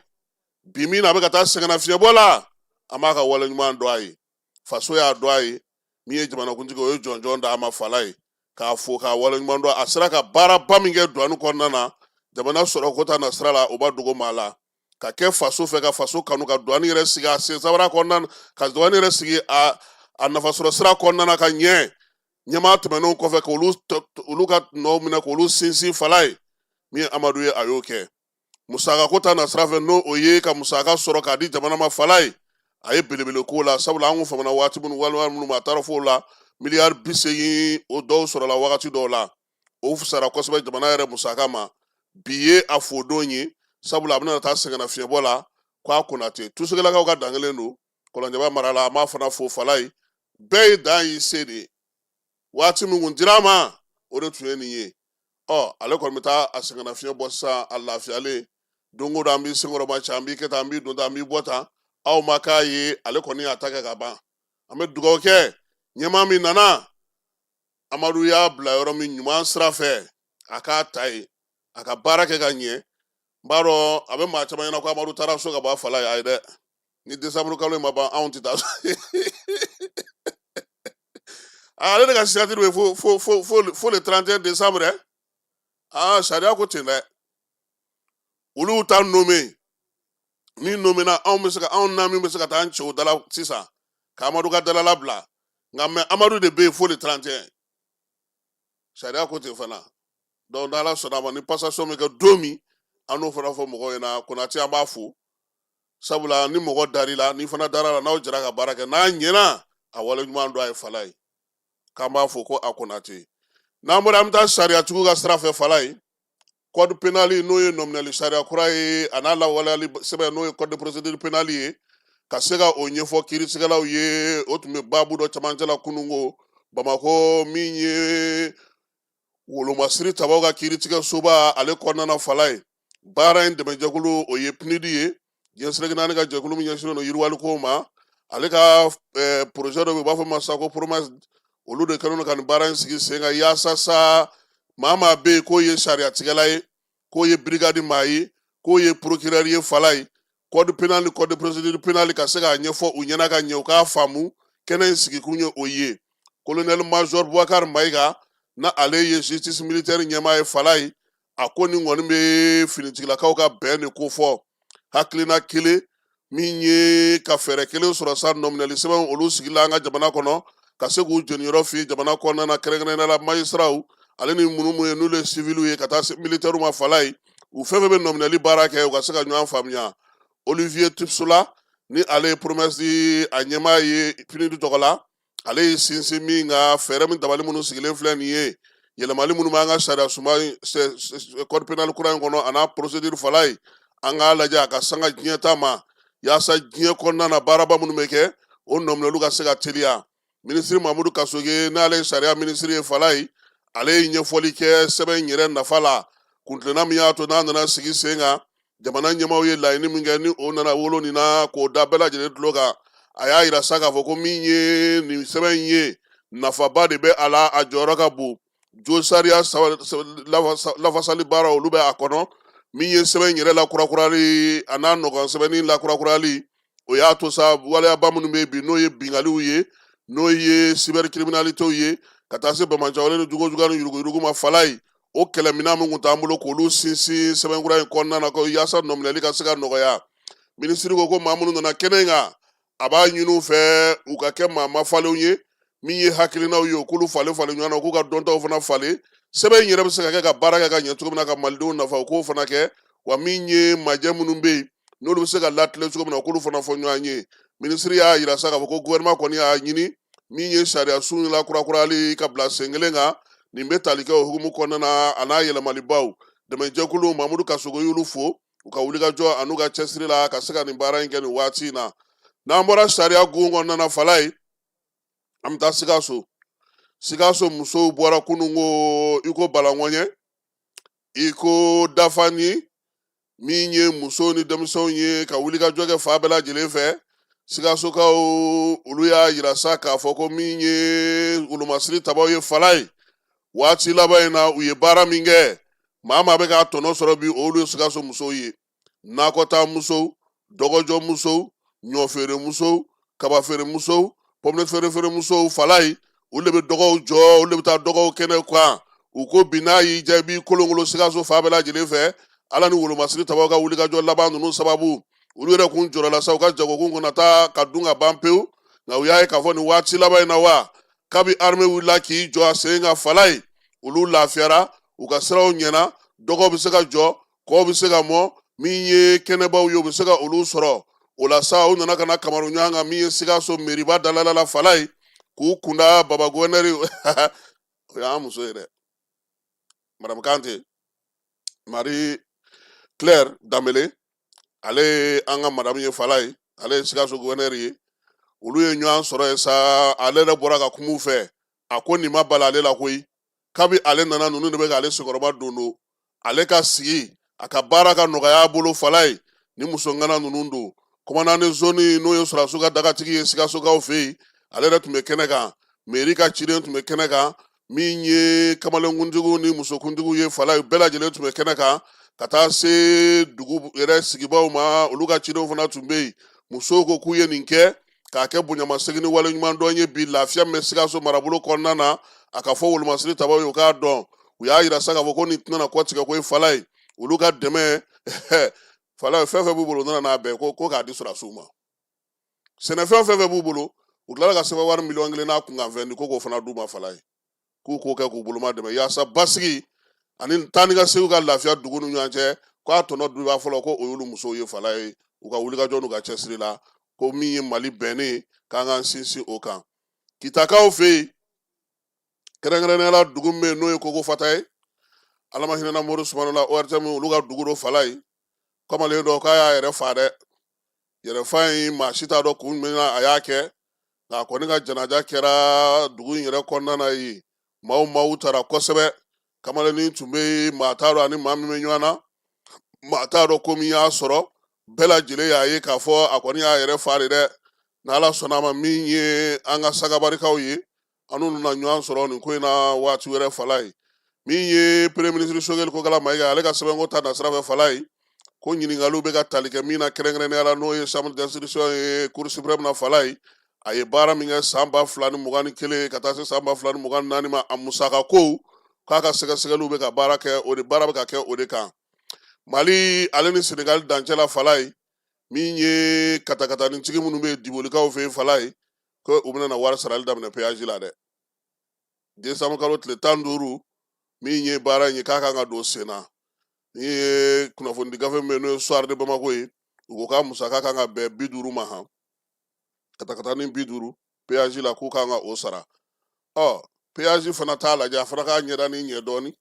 Bi min na a bɛ ka taa sɛgɛnnafiɲɛbɔ la, an b'a ka wale ɲuman dɔn a ye, faso y'a dɔn a ye. Min ye jamanakuntigi, o ye jɔnjɔn d'a ma Falaye, k'a fo k'a wale ɲuman dɔn. A sera ka baaraba min kɛ douane kɔnɔna na, jamana sɔrɔko ta na sira la, o ma dogo maa la, ka kɛ faso fɛ, ka faso kanu, ka douane yɛrɛ sigi a sen sabara kɔnɔna na, ka douane yɛrɛ sigi a nafasɔrɔ sira kɔnɔna na ka ɲɛ. Ɲɛmaa tɛmɛnenw kɔfɛ, k'olu olu ka nɔw minɛ, k'olu sinsin Falaye. Min ye Amadu ye, a y'o kɛ. Musaka ko ta na sira fɛ, n'o o ye ka musaka sɔrɔ k'a di jamana ma Falaye, a ye belebele k'o la, sabula an kun famana waati minnu walima minnu ma, a taara f'o la miliyari 80, o dɔw sɔrɔla wagati dɔw la, o fisara kosɛbɛ jamana yɛrɛ musaka ma. Bi ye a fodon ye, sabula a bɛna taa sɛgɛnnafiɲɛbɔ la. Ko a Konate Tusogelakaw ka dankelen don Kɔlɔnjɛba mara la, a m'a fana fo Falaye. Bɛɛ ye dan y'i se de ye. Waati min kun dira a ma, o de tun ye nin ye. Ɔ, ale kɔni bɛ taa a sɛgɛnnafiɲɛ bɔ sisan, a lafiyalen. Don o don an b'i senkɔrɔma cɛ, an b'i kɛ tan, an b'i don tan, an b'i bɔ tan, aw ma k'a ye. Ale kɔni y'a ta kɛ ka ban. An bɛ dugawu kɛ ɲɛmaa min nana, Amadu y'a bila yɔrɔ min ɲuman sira fɛ, a k'a ta yen, a ka baara kɛ ka ɲɛ. N b'a dɔn a bɛ maa caman ɲɛna ko Amadu taara so ka bɔ a Falaye. Ayi dɛ, ni desanburu kalo in ma ban, anw tɛ taa so. Ale de ka signature bɛ fo fo fo fo fo le 31 décembre dɛ. Aa, sariya ko ten dɛ. Olu ta nommé min nommena, anw bɛ se ka, anw na min bɛ se ka taa an cɛw dala sisan ka Amadu ka dala labila, nka mais Amadu de bɛ yen fo le 31. Sariya ko ten fana. Donc n'Ala sɔnna a ma, ni passation bɛ kɛ don min, an n'o fana fɔ mɔgɔw ɲɛna. Konate, an b'a fo, sabula ni mɔgɔ dar'i la, ni fana dara la, n'aw jɛra ka baara kɛ, n'a ɲɛna, a wale ɲuman don a ye. Fala ye k'an b'a fo ko a Konate. N'an bɔra, an bɛ taa sariyatigiw ka sira fɛ. Fala ye, code pénal, n'o ye nɔminɛli sariya kura ye, a n'a lawaleyali sɛbɛn, n'o ye code de procédure pénale ye, ka se ka o ɲɛfɔ kiiritigɛlaw ye, o tun bɛ baabu dɔ camancɛ la kununko Bamakɔ, min ye wolomasiri tabaw ka kiiritigɛsoba ale kɔnɔna na. Fala ye, baara in dɛmɛjɛkulu, o ye PNUD ye, diɲɛ seleke naani ka jɛkulu min ɲɛsinnen don yiriwaliko ma, ale ka projet dɔ bɛ yen, u b'a fɔ ma sa ko PROMES. Olu de kɛlen don ka nin baara in sigi sen kan, yaasa sa maa maa bɛ yen k'o ye sariyatigɛla ye, k'o ye brigade maa ye, k'o ye procureur ye, fala ye, code pénal ni code de procédure pénale, ka se k'a ɲɛfɔ u ɲɛna ka ɲɛ, u k'a faamu. Kɛnɛ in sigikun ye o ye. Colonel major Boubacar Mayiga, na ale ye justice militaire ɲɛmaa ye, fala ye, a ko nin kɔni bɛ finitigilakaw ka bɛn de kofɔ, hakilina kelen min ye ka fɛɛrɛ kelen sɔrɔ sa nɔminɛli sɛbɛn olu sigila an ka jamana kɔnɔ, ka se k'u jeniyɔrɔ fi jamana kɔnɔna na, kɛrɛnkɛrɛnnenya la magistraw ale ni minnu ye n'olu ye civiliw ye, ka taa se militaires ma. Fala ye, u fɛn fɛn bɛ nɔminɛli baara kɛ, u ka se ka ɲɔgɔn faamuya. Olivier Tipsola, ni ale ye PROMES a ɲɛmaa ye PNUD tɔgɔ la, ale ye sinsin min ka fɛɛrɛ min dabali minnu sigilen filɛ nin ye, yɛlɛmali minnu b'an ka sariya sunba code pénal kura in kɔnɔ, a n'a procédure, fala ye, an k'a lajɛ a ka sanga diɲɛ ta ma, yaasa diɲɛ kɔnɔna na baaraba minnu bɛ kɛ, o nɔminɛliw ka se ka teliya. Minisiri Mamudu Kasoge, n'ale ye sariya minisiri ye, fala ye, ale ye ɲɛfɔli kɛ sɛbɛn in yɛrɛ nafa la, kuntilenna min y'a to n'a nana sigi sen kan, jamana ɲɛmaaw ye laɲini min kɛ, ni o nana wolo nin na, k'o da bɛɛ lajɛlen tulo kan. A y'a yira sa k'a fɔ ko min ye nin sɛbɛn in ye, nafaba de bɛ a la, a jɔyɔrɔ ka bon. Jo sariya lafasali baara, olu bɛ a kɔnɔ. Min ye sɛbɛn in yɛrɛ lakurakurali, a n'a nɔgɔn sɛbɛnni lakurakurali, o y'a to sa waleyaba minnu bɛ bi, n'o ye binkaliw ye, n'o ye cybercriminalitéw ye, ka taa se banbaanciwale ni jogojuguya ni yuruguyurugu ma, fala ye, o kɛlɛminɛn min tun t'an bolo, k'olu sinsin sɛbɛnkura in kɔnɔna na, ko yaasa nɔminɛli ka se ka nɔgɔya. Minisiri ko ko maa minnu nana kɛnɛ in kan, a b'a ɲini u fɛ u ka kɛ maa mafalenw ye, min ye hakilinaw ye, u k'olu falen falen ɲɔgɔn na, u k'u ka dɔntaw fana falen, sɛbɛn in yɛrɛ bɛ se ka kɛ ka baara kɛ ka ɲɛ cogo min na, ka malidenw nafa, u k'o fana kɛ. Wa min ye majɛ minnu bɛ yen, n'olu bɛ se ka latilen cogo min na, u k'olu fana fɔ ɲɔgɔn ye. Minisiri y'a yira sa k'a fɔ ko gouvernement kɔni y'a ɲini min ye sariya sun lakurakurali ka bila sen kelen kan. Nin bɛ tali kɛ o hukumu kɔnɔna na, a n'a yɛlɛmalibaw. Dɛmɛjɛkulu, Mamudu Kasogo y'olu fo u ka wulikajɔ an'u ka cɛsiri la ka se ka nin baara in kɛ nin waati in na. N'an bɔra sariya gun kɔnɔna na, fala ye, an bɛ taa Sikaso. Sikaso musow bɔra kununko i ko balaŋɔɲɛ, i ko dafani, min ye musow ni denmisɛnw ye ka wulikajɔ kɛ fan bɛɛ lajɛlen fɛ. Sikasokaw, olu y'a yira sa k'a fɔ ko min ye wolomasiri tabaw ye, fala ye, waati laban in na, u ye baara min kɛ, maa maa bɛ k'a tɔnɔ sɔrɔ bi, olu ye Sikaso musow ye: nakɔta musow, dɔgɔjɔ musow, ɲɔfeere musow, kabafeere musow, pomme de terre feere musow. Fala ye, olu de bɛ dɔgɔw jɔ, olu de bɛ taa dɔgɔw kɛnɛ kan. U ko bi n'a y'i diya, i b'i kolonkolon Sikaso fan bɛɛ lajɛlen fɛ. Ala ni wolomasiri tabaw ka wulikajɔ laban ninnu sababu, olu yɛrɛ kun jɔrɔla sa u ka jagokun kana taa ka dun ka ban pewu, nka u y'a ye k'a fɔ nin waati laban in na wa, kabi armée wulila k'i jɔ a sen kan, fala ye, olu lafiyara, u ka siraw ɲɛna, dɔgɔ bɛ se ka jɔ, kɔw bɛ se ka mɔ, min ye kɛnɛbaw ye, u bɛ se ka olu sɔrɔ. O la sa, u nana ka na kamaru ɲɔgɔn kan min ye Sikaso meriba dalala la, fala ye, k'u kunda baba guvɛnɛri, o y'an muso ye dɛ, madame Kante Marie Claire Danbele, ale ye an ka madame ye, fala ye, ale ye Sikaso guvɛnɛri ye. Olu ye ɲɔgɔn sɔrɔ yen sa. Ale yɛrɛ bɔra ka kuma u fɛ, a ko nin ma bala ale la koyi. Kabi ale nana, ninnu de bɛ k'ale senkɔrɔba don don ale ka sigi, a ka baara ka nɔgɔya a bolo. Fala ye, ni musoŋana ninnu don. Commandant de zone, n'o ye sɔrɔdasiw ka dagatigi ye Sikasokaw fɛ yen, ale yɛrɛ tun bɛ kɛnɛ kan. Mairie ka ciden tun bɛ kɛnɛ kan. Min ye kamalenkuntigiw ni musokuntigiw ye, fala ye, bɛɛ lajɛlen tun bɛ kɛnɛ kan, ka taa se dugu yɛrɛ sigibaw ma, olu ka cidenw fana tun bɛ yen. Musow ko k'u ye nin kɛ. k'a kɛ bonyamasegin ni waleɲumandɔn ye bi lafiya min bɛ sikaso marabolo kɔnɔna na. A ka fɔ wolomasiri tabaw ye, u k'a dɔn, u y'a yira sa k'a fɔ ko nin tɛna na kɔtigɛ ko ye fala ye. Olu ka dɛmɛ fala ye, fɛn fɛn b'u bolo, u nana n'a bɛɛ ko k'a di sɔrɔdasiw ma. Sɛnɛfɛn fɛn fɛn b'u bolo, u tilala ka sefa wari 1,000,000 n'a kunkanfɛn di ko k'o fana d'u ma fala ye, k'u k'o kɛ k'u boloma dɛmɛ yaasa basigi ani taa ni ka segin ka lafiya dugu ni ɲɔgɔn cɛ. K'a tɔnɔ duba fɔlɔ ko o y'olu musow ye fala ye, u ka wulikajɔ n'u ka cɛsiri la, ko min ye Mali bɛnnen k'an k'an sinsin o kan. Kitakaw fɛ yen, kɛrɛnkɛrɛnnenya la dugu min bɛ yen n'o ye Koko Fata ye, Ala ma hinɛna Mori Sumano la, ORTM olu ka dugu don fala ye. Kamalen dɔ k'a y'a yɛrɛ fa dɛ, yɛrɛfa in maa si t'a dɔn kun jumɛn na a y'a kɛ, nka a kɔni ka janaja kɛra dugu in yɛrɛ kɔnɔna na yen. Maaw maaw taara kosɛbɛ. Kamalennin tun bɛ yen, maa t'a dɔn ani maa min bɛ ɲɔgɔn na, maa t'a dɔn ko min y'a sɔrɔ. Bɛɛ lajɛlen y'a ye k'a fɔ a kɔni y'a yɛrɛ fa de dɛ. N'Ala sɔnna a ma, min ye an ka sagabarikaw ye, an n'olu na ɲɔgɔn sɔrɔ nin ko in na waati wɛrɛ fala ye. Min ye premier ministre Sogɛli Kokala Mayiga, ale ka sɛbɛnko ta nasira fɛ fala ye, ko ɲininkaliw bɛ ka tali kɛ min na kɛrɛnkɛrɛnnenya la, n'o ye chambre d'instruction ye cour suprême na fala ye, a ye baara min kɛ san 2021 ka taa se san 2024 ma, a musaka kow, k'a ka sɛgɛsɛgɛliw bɛ ka baara kɛ o de, baara bɛ ka kɛ o de kan. Mali ale ni Senegali dancɛ la fala ye, min ye katakataninitigi minnu bɛ Dibolikaw fɛ yen fala ye, ko u bɛna na wari sarali daminɛ péage la dɛ. Décembre kalo tile 15, min ye baara in ye, k'a kan ka don sen na. Ni ye kunnafonidi gafe min bɛ yen n'o ye Soir de Bamako ye, u ko k'a musaka kan ka bɛn 50 ma, han, katakatanin 50 péage la, k'u kan ka o sara. Ɔ péage fana t'a lajɛ, a fana k'a ɲɛda ni ɲɛ dɔɔni,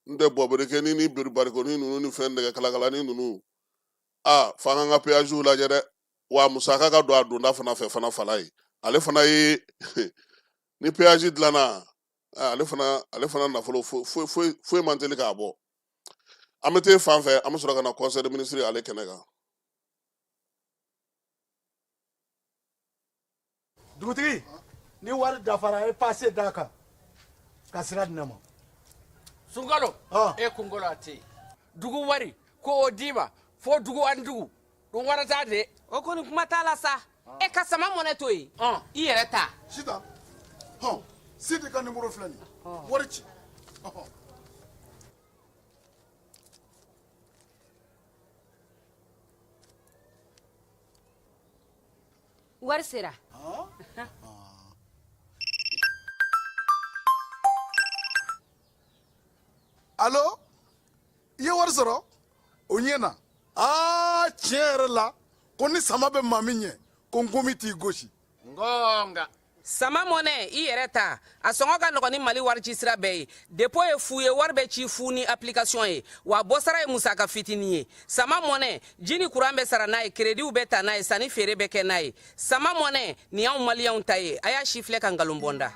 n tɛ bɔberekɛni ni barikoni ninnu ni fɛn nɛgɛ kalakalani ninnu, a f'an k'an ka péagew lajɛ dɛ, wa musaka ka don a donda fana fɛ fana fala ye. Ale fana ye ni péage dilanna, ale fana nafolo foyi foyi foyi man teli k'a bɔ. An bɛ taa fan fɛ, an bɛ sɔrɔ ka na conseil de ministre ale kɛnɛ kan. Dugutigi, ni wari dafara, e pase d'a kan ka sira di ne ma. Sunkalo, e kunkolo a tɛ yen. Dugu wari ko o d'i ma fo dugu ani dugu dun wara t'a de. O kɔni kuma t'a la sa. E ka sama mɔnɛ to yen, i yɛrɛ ta. Sitan, hɔn, Sidi ka nimoro filɛ nin ye, wari ci. Wari sera. Alo, i ye wari sɔrɔ? O ɲɛna. Aa, tiɲɛ yɛrɛ la, ko ni sama bɛ maa min ɲɛ, ko nkomi t'i gosi. Ngonga. Sama mɔnɛ, i yɛrɛ ta, a sɔngɔ ka nɔgɔn ni Mali warici sira bɛɛ ye. Dépôt ye fu ye, wari bɛ ci fu ni application ye, wa bɔsara ye musaka fitinin ye. Sama mɔnɛ, ji ni kuran bɛ sara n'a ye, kerediw bɛ ta n'a ye, sanni feere bɛ kɛ n'a ye. Sama mɔnɛ, nin y'anw maliyɛnw ta ye. A y'a si filɛ ka nkalon bɔ n da.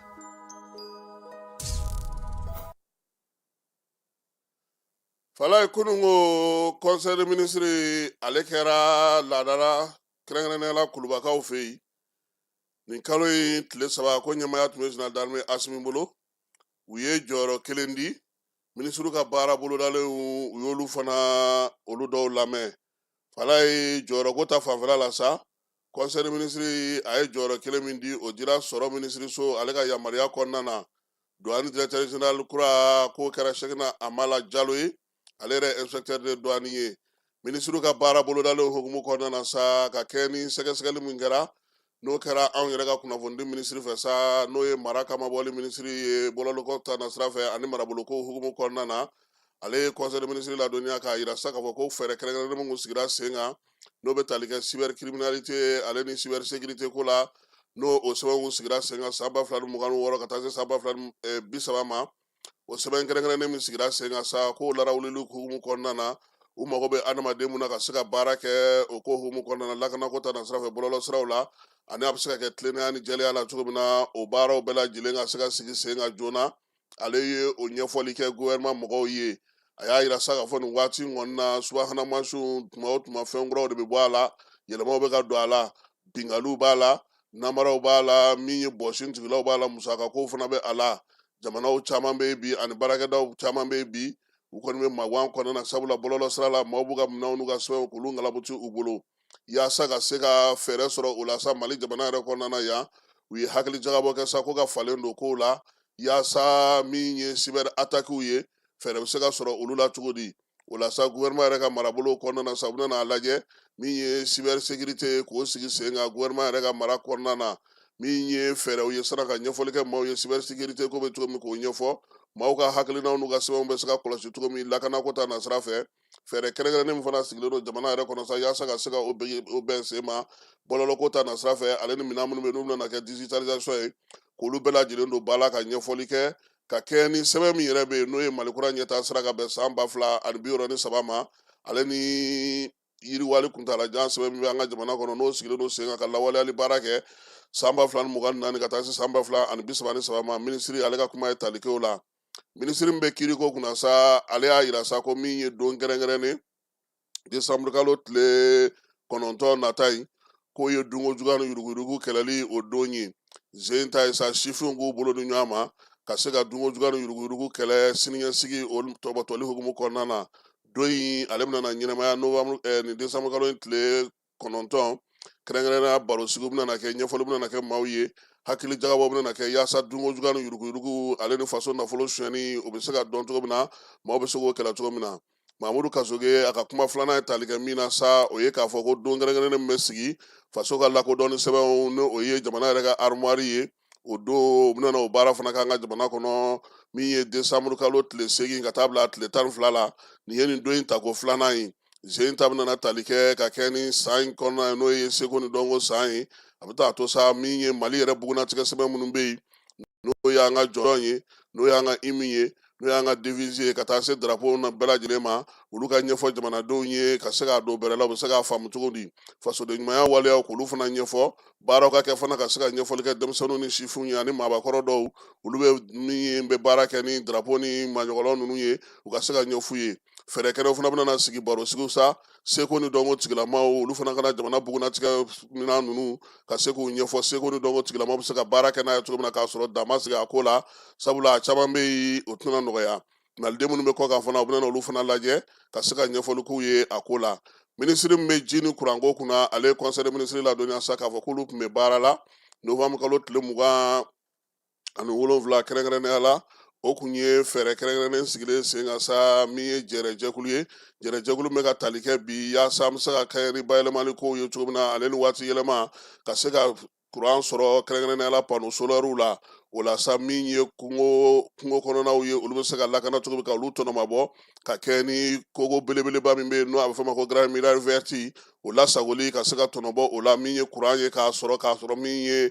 Falaye, kunun ko conseil de ministre ale kɛra laadala, kɛrɛnkɛrɛnnenya la Kulubakaw fɛ yen nin kalo in tile 3, ko ɲɛmaaya tun bɛ général d'armée Asimi bolo. U ye jɔyɔrɔ kelen di minisiriw ka baara bolodalenw, u y'olu fana olu dɔw lamɛn Falaye. Jɔyɔrɔko ta fanfɛla la sa, conseil de ministre a ye jɔyɔrɔ kelen min di, o dira sɔrɔ minisiriso ale ka yamaruya kɔnɔna na. Douane directeur général kura, k'o kɛra Sɛkina Amala Jalo ye, ale yɛrɛ inspecteur de douane ye. Minisiriw ka baara bolodalen hukumu kɔnɔna na sa, ka kɛ ni sɛgɛsɛgɛli min kɛra, n'o kɛra anw yɛrɛ ka kunnafonidi minisiri fɛ sa, n'o ye mara kamabɔli minisiri ye bɔlɔlɔko ta nasira fɛ ani maraboloko hukumu kɔnɔna na, ale ye conseil de ministre ladɔnniya k'a yira sa k'a fɔ ko fɛɛrɛ kɛrɛnkɛrɛnnen minnu sigira sen kan, n'o bɛ tali kɛ cybercriminalité ale ni cybersécurité ko la, n'o o sɛbɛnw sigira sen kan san 2026 ka taa se san 2030 ma, o sɛbɛn kɛrɛnkɛrɛnnen min sigira sen kan sa, k'o larawulili hukumu kɔnɔna na, u mago bɛ adamaden mun na ka se ka baara kɛ o ko hukumu kɔnɔna na, lakanako ta nasira fɛ bɔlɔlɔ siraw la, ani a bɛ se ka kɛ tilennenya ni jɛlenya la cogo min na, o baaraw bɛɛ lajɛlen ka se ka sigi sen kan joona. Ale ye o ɲɛfɔli kɛ gouvernement mɔgɔw ye. A y'a yira sa k'a fɔ nin waati in kɔni na, subahana mansinw tuma o tuma fɛn kuraw de bɛ bɔ a la, yɛlɛmaw bɛ ka don a la, binkaliw b'a la, namaraw b'a la, min ye bɔsin tigilaw b'a la, musakakow fana bɛ a la. Jamanaw caman bɛ yen bi ani baarakɛdaw caman bɛ yen bi, u kɔni bɛ magan kɔnɔna na, sabula bɔlɔlɔ sira la maaw b'u ka minɛnw n'u ka sɛbɛnw k'olu ngalabuti u bolo. yaasa ka se ka fɛɛrɛ sɔrɔ o la sa. Mali jamana yɛrɛ kɔnɔna na yan, u ye hakili jagabɔ kɛ sa ko ka falen don kow la, yaasa min ye cyber attaquew ye, fɛɛrɛ bɛ se ka sɔrɔ olu la cogo di. O la sa, gouvernement yɛrɛ ka marabolo kɔnɔna na sa, u bɛna a lajɛ min ye cyber sécurité k'o sigi sen kan gouvernement yɛrɛ ka mara kɔnɔna na, min ye fɛɛrɛw ye sara ka ɲɛfɔli kɛ maaw ye cyber sécurité ko bɛ cogo min, k'o ɲɛfɔ maaw ka hakilinaw n'u ka sɛbɛnw bɛ se ka kɔlɔsi cogo min lakanako ta nasira fɛ. Fɛɛrɛ kɛrɛnkɛrɛnnen min fana sigilen don jamana yɛrɛ kɔnɔ sa, yaasa ka se ka o bɛn sen ma bɔlɔlɔko ta nasira fɛ, ale ni minɛn minnu bɛ yen n'u bɛna kɛ digitalisation ye, k'olu bɛɛ lajɛlen don ba la ka ɲɛfɔli kɛ ka kɛɲɛ ni sɛbɛn min yɛrɛ bɛ yen, n'o ye Mali kura ɲɛtaa sira ka bɛn san 2063 ma, ale ni yiriwali kuntaalajan sɛbɛn min bɛ an ka jamana kɔnɔ, n'o sigilen don sen kan ka lawaleyali baara kɛ san 2024 ka taa se san 2033 ma. Minisiri ale ka kuma ye tali kɛ o la. Minisiri min bɛ kiiriko kunna sa, ale y'a yira sa ko min ye don kɛrɛnkɛrɛnnen desanburu kalo tile 9 nata in, k'o ye dunko juguya ni yuruguyurugu kɛlɛli o don ye. Zen ta ye sa, sifinw k'u bolo di ɲɔgɔn ma ka se ka dunko juguya ni yuruguyurugu kɛlɛ siniɲɛsigi o tɔbɔtɔli hukumu kɔnɔna na. Don in ale bɛna na ɲɛnamaya novembre nin desanburu kalo in tile 9. Kɛrɛnkɛrɛnnenya barosigiw bɛna kɛ, ɲɛfɔli bɛna kɛ maaw ye, hakili jagabɔ bɛna kɛ yaasa dunko juguya ni yuruguyurugu ale ni faso nafolo sonyɛni, o bɛ se ka dɔn cogo min na, maaw bɛ se k'o kɛlɛ cogo min na. Mamudu Kasoge a ka kuma filanan ye tali kɛ min na sa, o ye k'a fɔ ko don kɛrɛnkɛrɛnnen min bɛ sigi faso ka lakodɔnni sɛbɛnw, ni o ye jamana yɛrɛ ka armoire ye, o don u bɛna o baara fana k'an ka jamana kɔnɔ, min ye desanburu kalo tile 8 ka taa bila tile 12 la. Nin ye nin don in tako filanan ye. Zen ta bɛna tali kɛ ka kɛ ni san in kɔnɔna ye, n'o ye seko ni dɔnko san ye. A bɛ taa to sa min ye Mali yɛrɛ bugunnatigɛ sɛbɛn minnu bɛ yen, n'o y'an ka jɔnjɔn ye, n'o y'an ka hymne ye, n'o y'an ka devise ye, ka taa se drapeau na bɛɛ lajɛlen ma, olu ka ɲɛfɔ jamanadenw ye ka se k'a don bɛrɛ la, u bɛ se k'a faamu cogo di. Fasoden ɲumanya waleyaw, k'olu fana ɲɛfɔ. Baaraw ka kɛ fana ka se ka ɲɛfɔli kɛ denmisɛnninw ni sifinw ye ani maabakɔrɔ dɔw, olu bɛ min bɛ baara kɛ ni drapeau ni maɲɔgɔlɔ ninnu ye, u ka se ka ɲɛf'u ye. Fɛɛrɛ kɛnɛw fana bɛna sigi, barosigiw sa, seko ni dɔnko tigilamaw, olu fana ka na jamana bugunnatigɛ minɛn ninnu ka se k'u ɲɛfɔ, seko ni dɔnko tigilamaw bɛ se ka baara kɛ n'a ye cogo min na k'a sɔrɔ dan ma sigi a ko la, sabula a caman bɛ yen, o tɛna nɔgɔya. Maliden minnu bɛ kɔkan fana, u bɛna olu fana lajɛ ka se ka ɲɛfɔli k'u ye a ko la. Minisiri min bɛ ji ni kuranko kunna, ale ye conseil des ministres ladɔnniya sa k'a fɔ k'olu tun bɛ baara la novembre kalo tile 27 kɛrɛnkɛrɛnnenya la. O kun ye fɛɛrɛ kɛrɛnkɛrɛnnen sigilen sen kan sa, min ye jɛrɛjɛkulu ye, jɛrɛjɛkulu bɛ ka tali kɛ bi yaasa an bɛ se ka kɛ ni bayɛlɛmali kow ye cogo min na, ale ni waati yɛlɛma, ka se ka kuran sɔrɔ kɛrɛnkɛrɛnnenya la panneau solairew la. O la sa, min ye kungo kɔnɔnaw ye, olu bɛ se ka lakana cogo min, ka olu tɔnɔmabɔ ka kɛ ni kogo belebeleba min bɛ yen, n'o a bɛ fɔ o ma ko grande muraille verte, o lasagoli ka se ka tɔnɔbɔ o la, min ye kuran ye k'a sɔrɔ min ye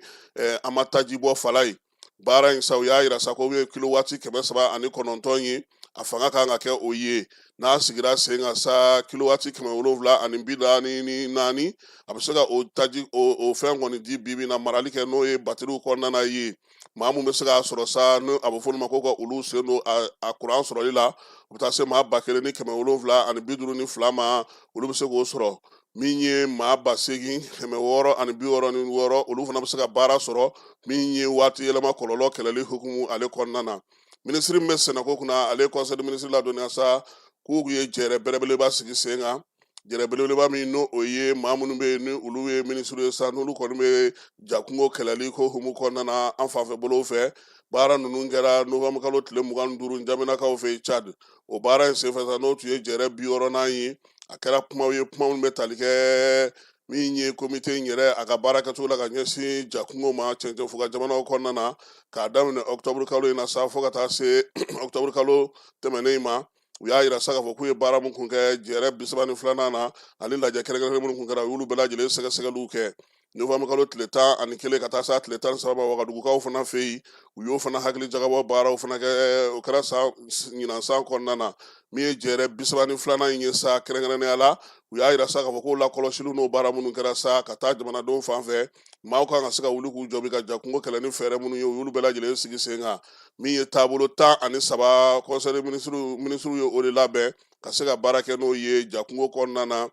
an ma taji bɔ fala ye. Baara in sa, u y'a yira sa ko ye kilowati 309 ye, a fanga kan ka kɛ o ye. N'a sigira sen kan sa, kilowati 744, a bɛ se ka o taji o fɛn kɔni di bi bi na, marali kɛ n'o ye batiriw kɔnɔna na ye. Maa mun bɛ se k'a sɔrɔ sa, n'o a bɛ fɔ olu ma ko ka olu sen don a kuran sɔrɔli la, u bɛ taa se maa 1752 ma, olu bɛ se k'o sɔrɔ. Min ye maa 8666, olu fana bɛ se ka baara sɔrɔ, min ye waati yɛlɛma kɔlɔlɔ kɛlɛli hukumu ale kɔnɔna na. Minisiri min bɛ sɛnɛko kunna, ale ye conseil des ministres ladɔnniya sa k'u ye jɛrɛ belebeleba sigi sen kan, jɛrɛ belebeleba min n'o o ye maa minnu bɛ yen ni olu ye minisiriw ye sa, n'olu kɔni bɛ jakungo kɛlɛli ko hukumu kɔnɔna na an fanfɛ bolow fɛ. Baara ninnu kɛra novembre kalo tile 25 Jaminakaw fɛ yen Tchad. O baara in senfɛ sa, n'o tun ye jɛrɛ 60nan ye, a kɛra kumaw ye, kuma minnu bɛ tali kɛ min ye komite in yɛrɛ a ka baara kɛcogo la ka ɲɛsin jakungo ma cɛncɛnfuga jamanaw kɔnɔna na, k'a daminɛ ɔkutɔburu kalo in na sa fo ka taa se ɔkutɔburu kalo tɛmɛnen in ma. U y'a yira sa k'a fɔ k'u ye baara min kun kɛ jɛrɛ 32nan na, ani lajɛ kɛrɛnkɛrɛnnen minnu kun kɛra, u y'olu bɛɛ lajɛlen sɛgɛsɛgɛliw kɛ novembre kalo tile 11 ka taa se tile 13 ma Wagadugukaw fana fɛ yen. U y'o fana hakili jagabɔ baaraw fana kɛ, o kɛra san ɲinan san kɔnɔna na. Min ye jɛrɛ 32nan in ye sa, kɛrɛnkɛrɛnnenya la, u y'a yira sa k'a fɔ k'o lakɔlɔsiliw n'o baara minnu kɛra sa ka taa jamanadenw fan fɛ, maaw kan ka se ka wuli k'u jɔ bi ka jakungo kɛlɛ ni fɛɛrɛ minnu ye, u y'olu bɛɛ lajɛlen sigi sen kan. Min ye taabolo 13, conseil des ministres ye o de labɛn ka se ka baara kɛ n'o ye jakungo kɔnɔna na,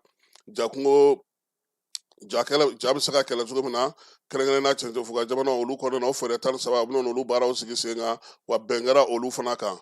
jakungo ja kɛlɛ, ja bɛ se ka kɛlɛ cogo min na, kɛrɛnkɛrɛnnenya cɛncɛnfuga jamana olu kɔnɔna na. O fɛɛrɛ 13, u bɛna olu baaraw sigi sen kan, wa bɛn kɛra olu fana kan.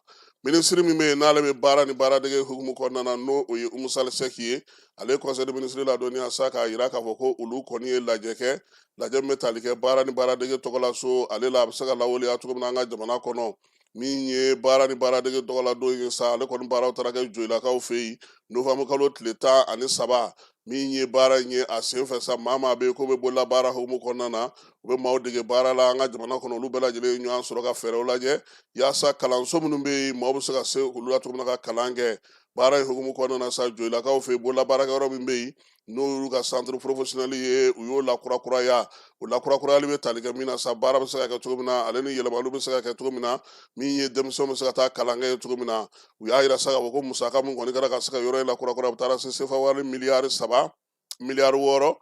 Minisiri min bɛ yen n'ale bɛ baara ni baaradege hukumu kɔnɔna na, n'o o ye Umu Sali Sɛki ye, ale ye conseil des ministres ladɔnniya sa k'a yira k'a fɔ ko olu kɔni ye lajɛ kɛ, lajɛ min bɛ tali kɛ baara ni baaradege tɔgɔla so ale la, a bɛ se ka lawaleya cogo min na an ka jamana kɔnɔ. Min ye baara ni baaradege tɔgɔla don ye sa, ale kɔni baaraw taara kɛ Joyilakaw fɛ yen novembre kalo tile 13. Min ye baara in ye a senfɛ sa, maa maa bɛ yen k'o bɛ bolola baara hukumu kɔnɔna na, u bɛ maaw dege baara la an ka jamana kɔnɔ, olu bɛɛ lajɛlen ye ɲɔgɔn sɔrɔ ka fɛɛrɛw lajɛ yaasa kalanso minnu bɛ yen, maaw bɛ se ka se olu la cogo min na ka kalan kɛ. Baara in hukumu kɔnɔna na sa, Joyilakaw fɛ yen, bolola baarakɛyɔrɔ min bɛ yen n'o y'u ka centre professionnel ye, u y'o lakurakuraya. O lakurakurayali bɛ tali kɛ min na sa, baara bɛ se ka kɛ cogo min na, ale ni yɛlɛmaliw bɛ se ka kɛ cogo min na, min ye denmisɛnw bɛ se ka taa kalan kɛ cogo min na. U y'a yira sa k'a fɔ ko musaka min kɔni kɛra ka se ka yɔrɔ in lakurakuraya, a bɛ taara se sefa wari miliyari 3 miliyari 6,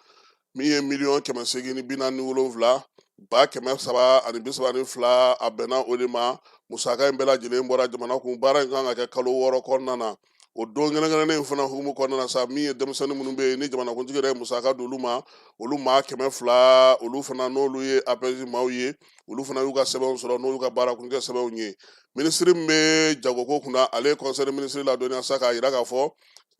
min ye miliyɔn 847 332, a bɛnna o de ma. Musaka in bɛɛ lajɛlen bɔra jamana kun. Baara in kan ka kɛ kalo 6 kɔnɔna na. O don kɛrɛnkɛrɛnnen in fana hukumu kɔnɔna na sa, min ye denmisɛnnin minnu bɛ yen ni jamanakuntigi yɛrɛ ye musaka d'olu ma, olu maa 200, olu fana n'olu ye APEJ maaw ye, olu fana y'u ka sɛbɛnw sɔrɔ, n'olu ka baara kuncɛ sɛbɛnw ye. Minisiri min bɛ jagoko kunna, ale ye conseil des ministres ladɔnniya sa k'a yira k'a fɔ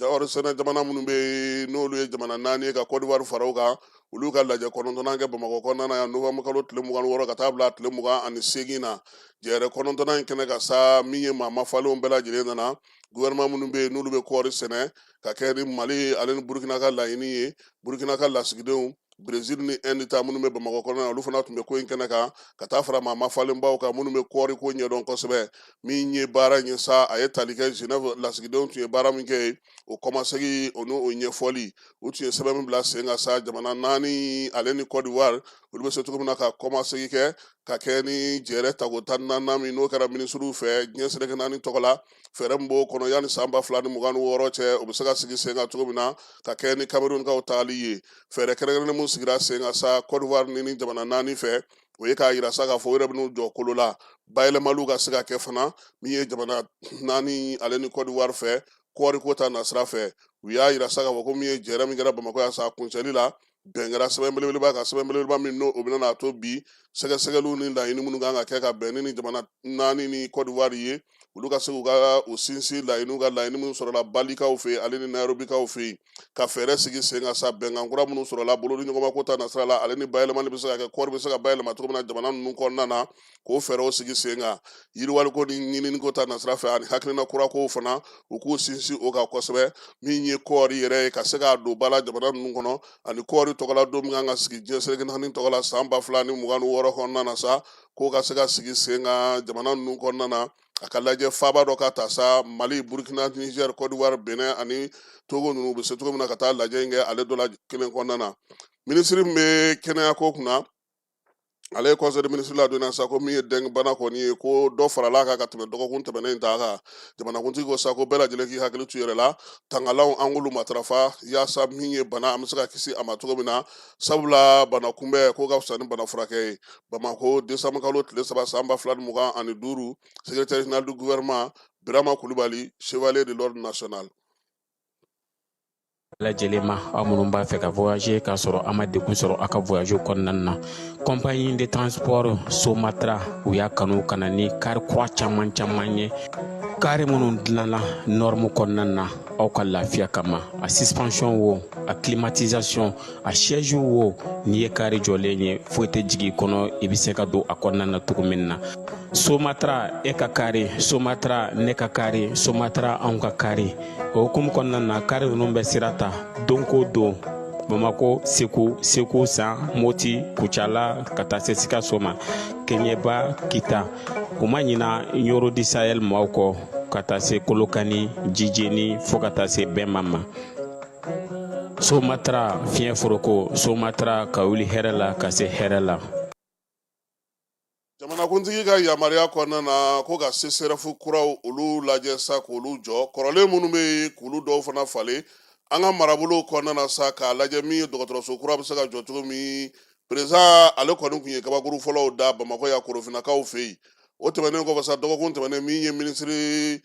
kɔɔri sɛnɛ jamana minnu bɛ yen n'olu ye jamana 4 ye ka Côte d'Ivoire fara o kan, olu ka lajɛ 9nan kɛ Bamakɔ kɔnɔna na yan novembre kalo tile 26 ka taa bila tile 28 na. Jɛrɛ 9nan in kɛnɛ kan sa, min ye maa mafalenw bɛɛ lajɛlen nana, gouvernement minnu bɛ yen n'olu bɛ kɔɔri sɛnɛ ka kɛ ni Mali ale ni Burukina ka laɲini ye, Burukina ka lasigidenw, Brésil ni Inde ta minnu bɛ Bamakɔ kɔnɔna na, olu fana tun bɛ ko in kɛnɛ kan ka taa fara maa mafalenbaw kan minnu bɛ kɔɔri ko ɲɛdɔn kosɛbɛ. Min ye baara in ye sa, a ye tali kɛ Genève lasigidenw tun ye baara min kɛ yen, o kɔmasegin o n'o ɲɛfɔli, u tun ye sɛbɛn min bila sen kan sa, jamana 4 ale ni Côte d'Ivoire, olu bɛ se cogo min na ka kɔmasegin kɛ ka kɛ ni jɛrɛ tako 14nan min n'o kɛra minisiriw fɛ diɲɛ seleke 4 tɔgɔ la, fɛɛrɛ min b'o kɔnɔ yanni san 2026 cɛ, o bɛ se ka sigi sen kan cogo min na ka kɛ ni Camerounkaw tagali ye. Fɛɛrɛ kɛrɛnkɛrɛnnen min sigira sen kan sa Côte d'Ivoire ni jamana 4 fɛ, o ye k'a yira sa k'a fɔ u yɛrɛ bɛn'u jɔ kolo la, bayɛlɛmaliw ka se ka kɛ fana min ye jamana 4 ale ni Côte d'Ivoire fɛ kɔɔriko ta nasira fɛ. U y'a yira sa k'a fɔ ko min ye jɛrɛ min kɛra Bamakɔ yan sa, kuncɛli la, bɛn kɛra sɛbɛn belebeleba kan, sɛbɛn belebeleba min n'o o bɛna n'a to bi sɛgɛsɛgɛliw ni laɲini minnu kan ka kɛ ka bɛn ni jamana 4 ni Côte d'Ivoire ye, olu ka se k'u ka u sinsin laɲiniw ka laɲini minnu sɔrɔla Balikaw fɛ yen ale ni Nairobikaw fɛ yen, ka fɛɛrɛ sigi sen kan sa, bɛnkan kura minnu sɔrɔla bolodi ɲɔgɔnma ko ta nasira la, ale ni bayɛlɛmali bɛ se ka kɛ, kɔɔri bɛ se ka bayɛlɛma cogo min na jamana ninnu kɔnɔna na, k'o fɛɛrɛw sigi sen kan. Yiriwaliko ni ɲininiko ta nasira fɛ ani hakilina kura kow fana, u k'u sinsin o kan kosɛbɛ. Min ye kɔɔri yɛrɛ ye ka se k'a don ba la jamana ninnu kɔnɔ, ani kɔɔri tɔgɔla don min kan ka sigi diɲɛ seleke 4 tɔgɔ la san 2026 kɔnɔna na sa, k'o ka se ka sigi sen kan jamana ninnu kɔnɔna na, a ka lajɛ faaba dɔ ka ta sa, Mali, Burkina, Niger, Côte d'Ivoire, Benin ani Togo ninnu bɛ se cogo min na ka taa lajɛ in kɛ ale dɔ la kelen kɔnɔna na. Minisiri min bɛ kɛnɛya ko kunna, ale ye conseil des ministres ladɔnniya sa ko min ye dengue bana kɔni ye, ko dɔ farala a kan ka tɛmɛ dɔgɔkun tɛmɛnen in ta kan. Jamanakuntigi ko sa ko bɛɛ lajɛlen k'i hakili to i yɛrɛ la, tangalanw an k'olu matarafa yaasa min ye bana an bɛ se ka kisi a ma cogo min na, sabula bana kunbɛn ko ka fisa ni bana furakɛ ye. Bamakɔ, décembre kalo tile 3 san 2025, secrétaire général du gouvernement Birama Kulubali, chevalier de l'ordre national. Lajɛlen ma, aw minnu b'a fɛ ka voyager k'a sɔrɔ a ma degun sɔrɔ aw ka voyage kɔnɔna na, compagnie de transport Somatra, u y'a kanu ka na ni kari kura caman caman ye, kari minnu dilanna norme kɔnɔna na aw ka lafiya kama. A suspension wo, a climatisation, a siège wo, n'i ye kari jɔlen ye, foyi tɛ jigin i kɔnɔ, i bɛ se ka don a kɔnɔna na cogo min na. Somatra, e ka kari Somatra, ne ka kari Somatra, anw ka kari. O hukumu kɔnɔna na, kari ninnu bɛ sira ta don ko don Bamako, Segu, Segu San, Moti, Kucala, ka taa se Sikaso ma, Kɛɲɛba, Kita. U ma ɲina Ɲoro du Sahel maaw kɔ, ka taa se Kolokani, Jijeni, fo ka taa se Bɛnma ma. Somatra, fiɲɛ foroko Somatra, ka wuli hɛrɛ la ka se hɛrɛ la. Jamanakuntigi ka yamaruya kɔnɔna na ko ka CSRéf kuraw olu lajɛ sa, k'olu jɔ, kɔrɔlen minnu bɛ yen k'olu dɔw fana falen an ka marabolow kɔnɔna na sa, k'a lajɛ min ye dɔgɔtɔrɔso kura bɛ se ka jɔ cogo min. Président ale kɔni tun ye kabakuru fɔlɔw da Bamakɔ yan korofinnakaw fɛ yen. O tɛmɛnen kɔfɛ sa, dɔgɔkun tɛmɛnen, min ye minisiri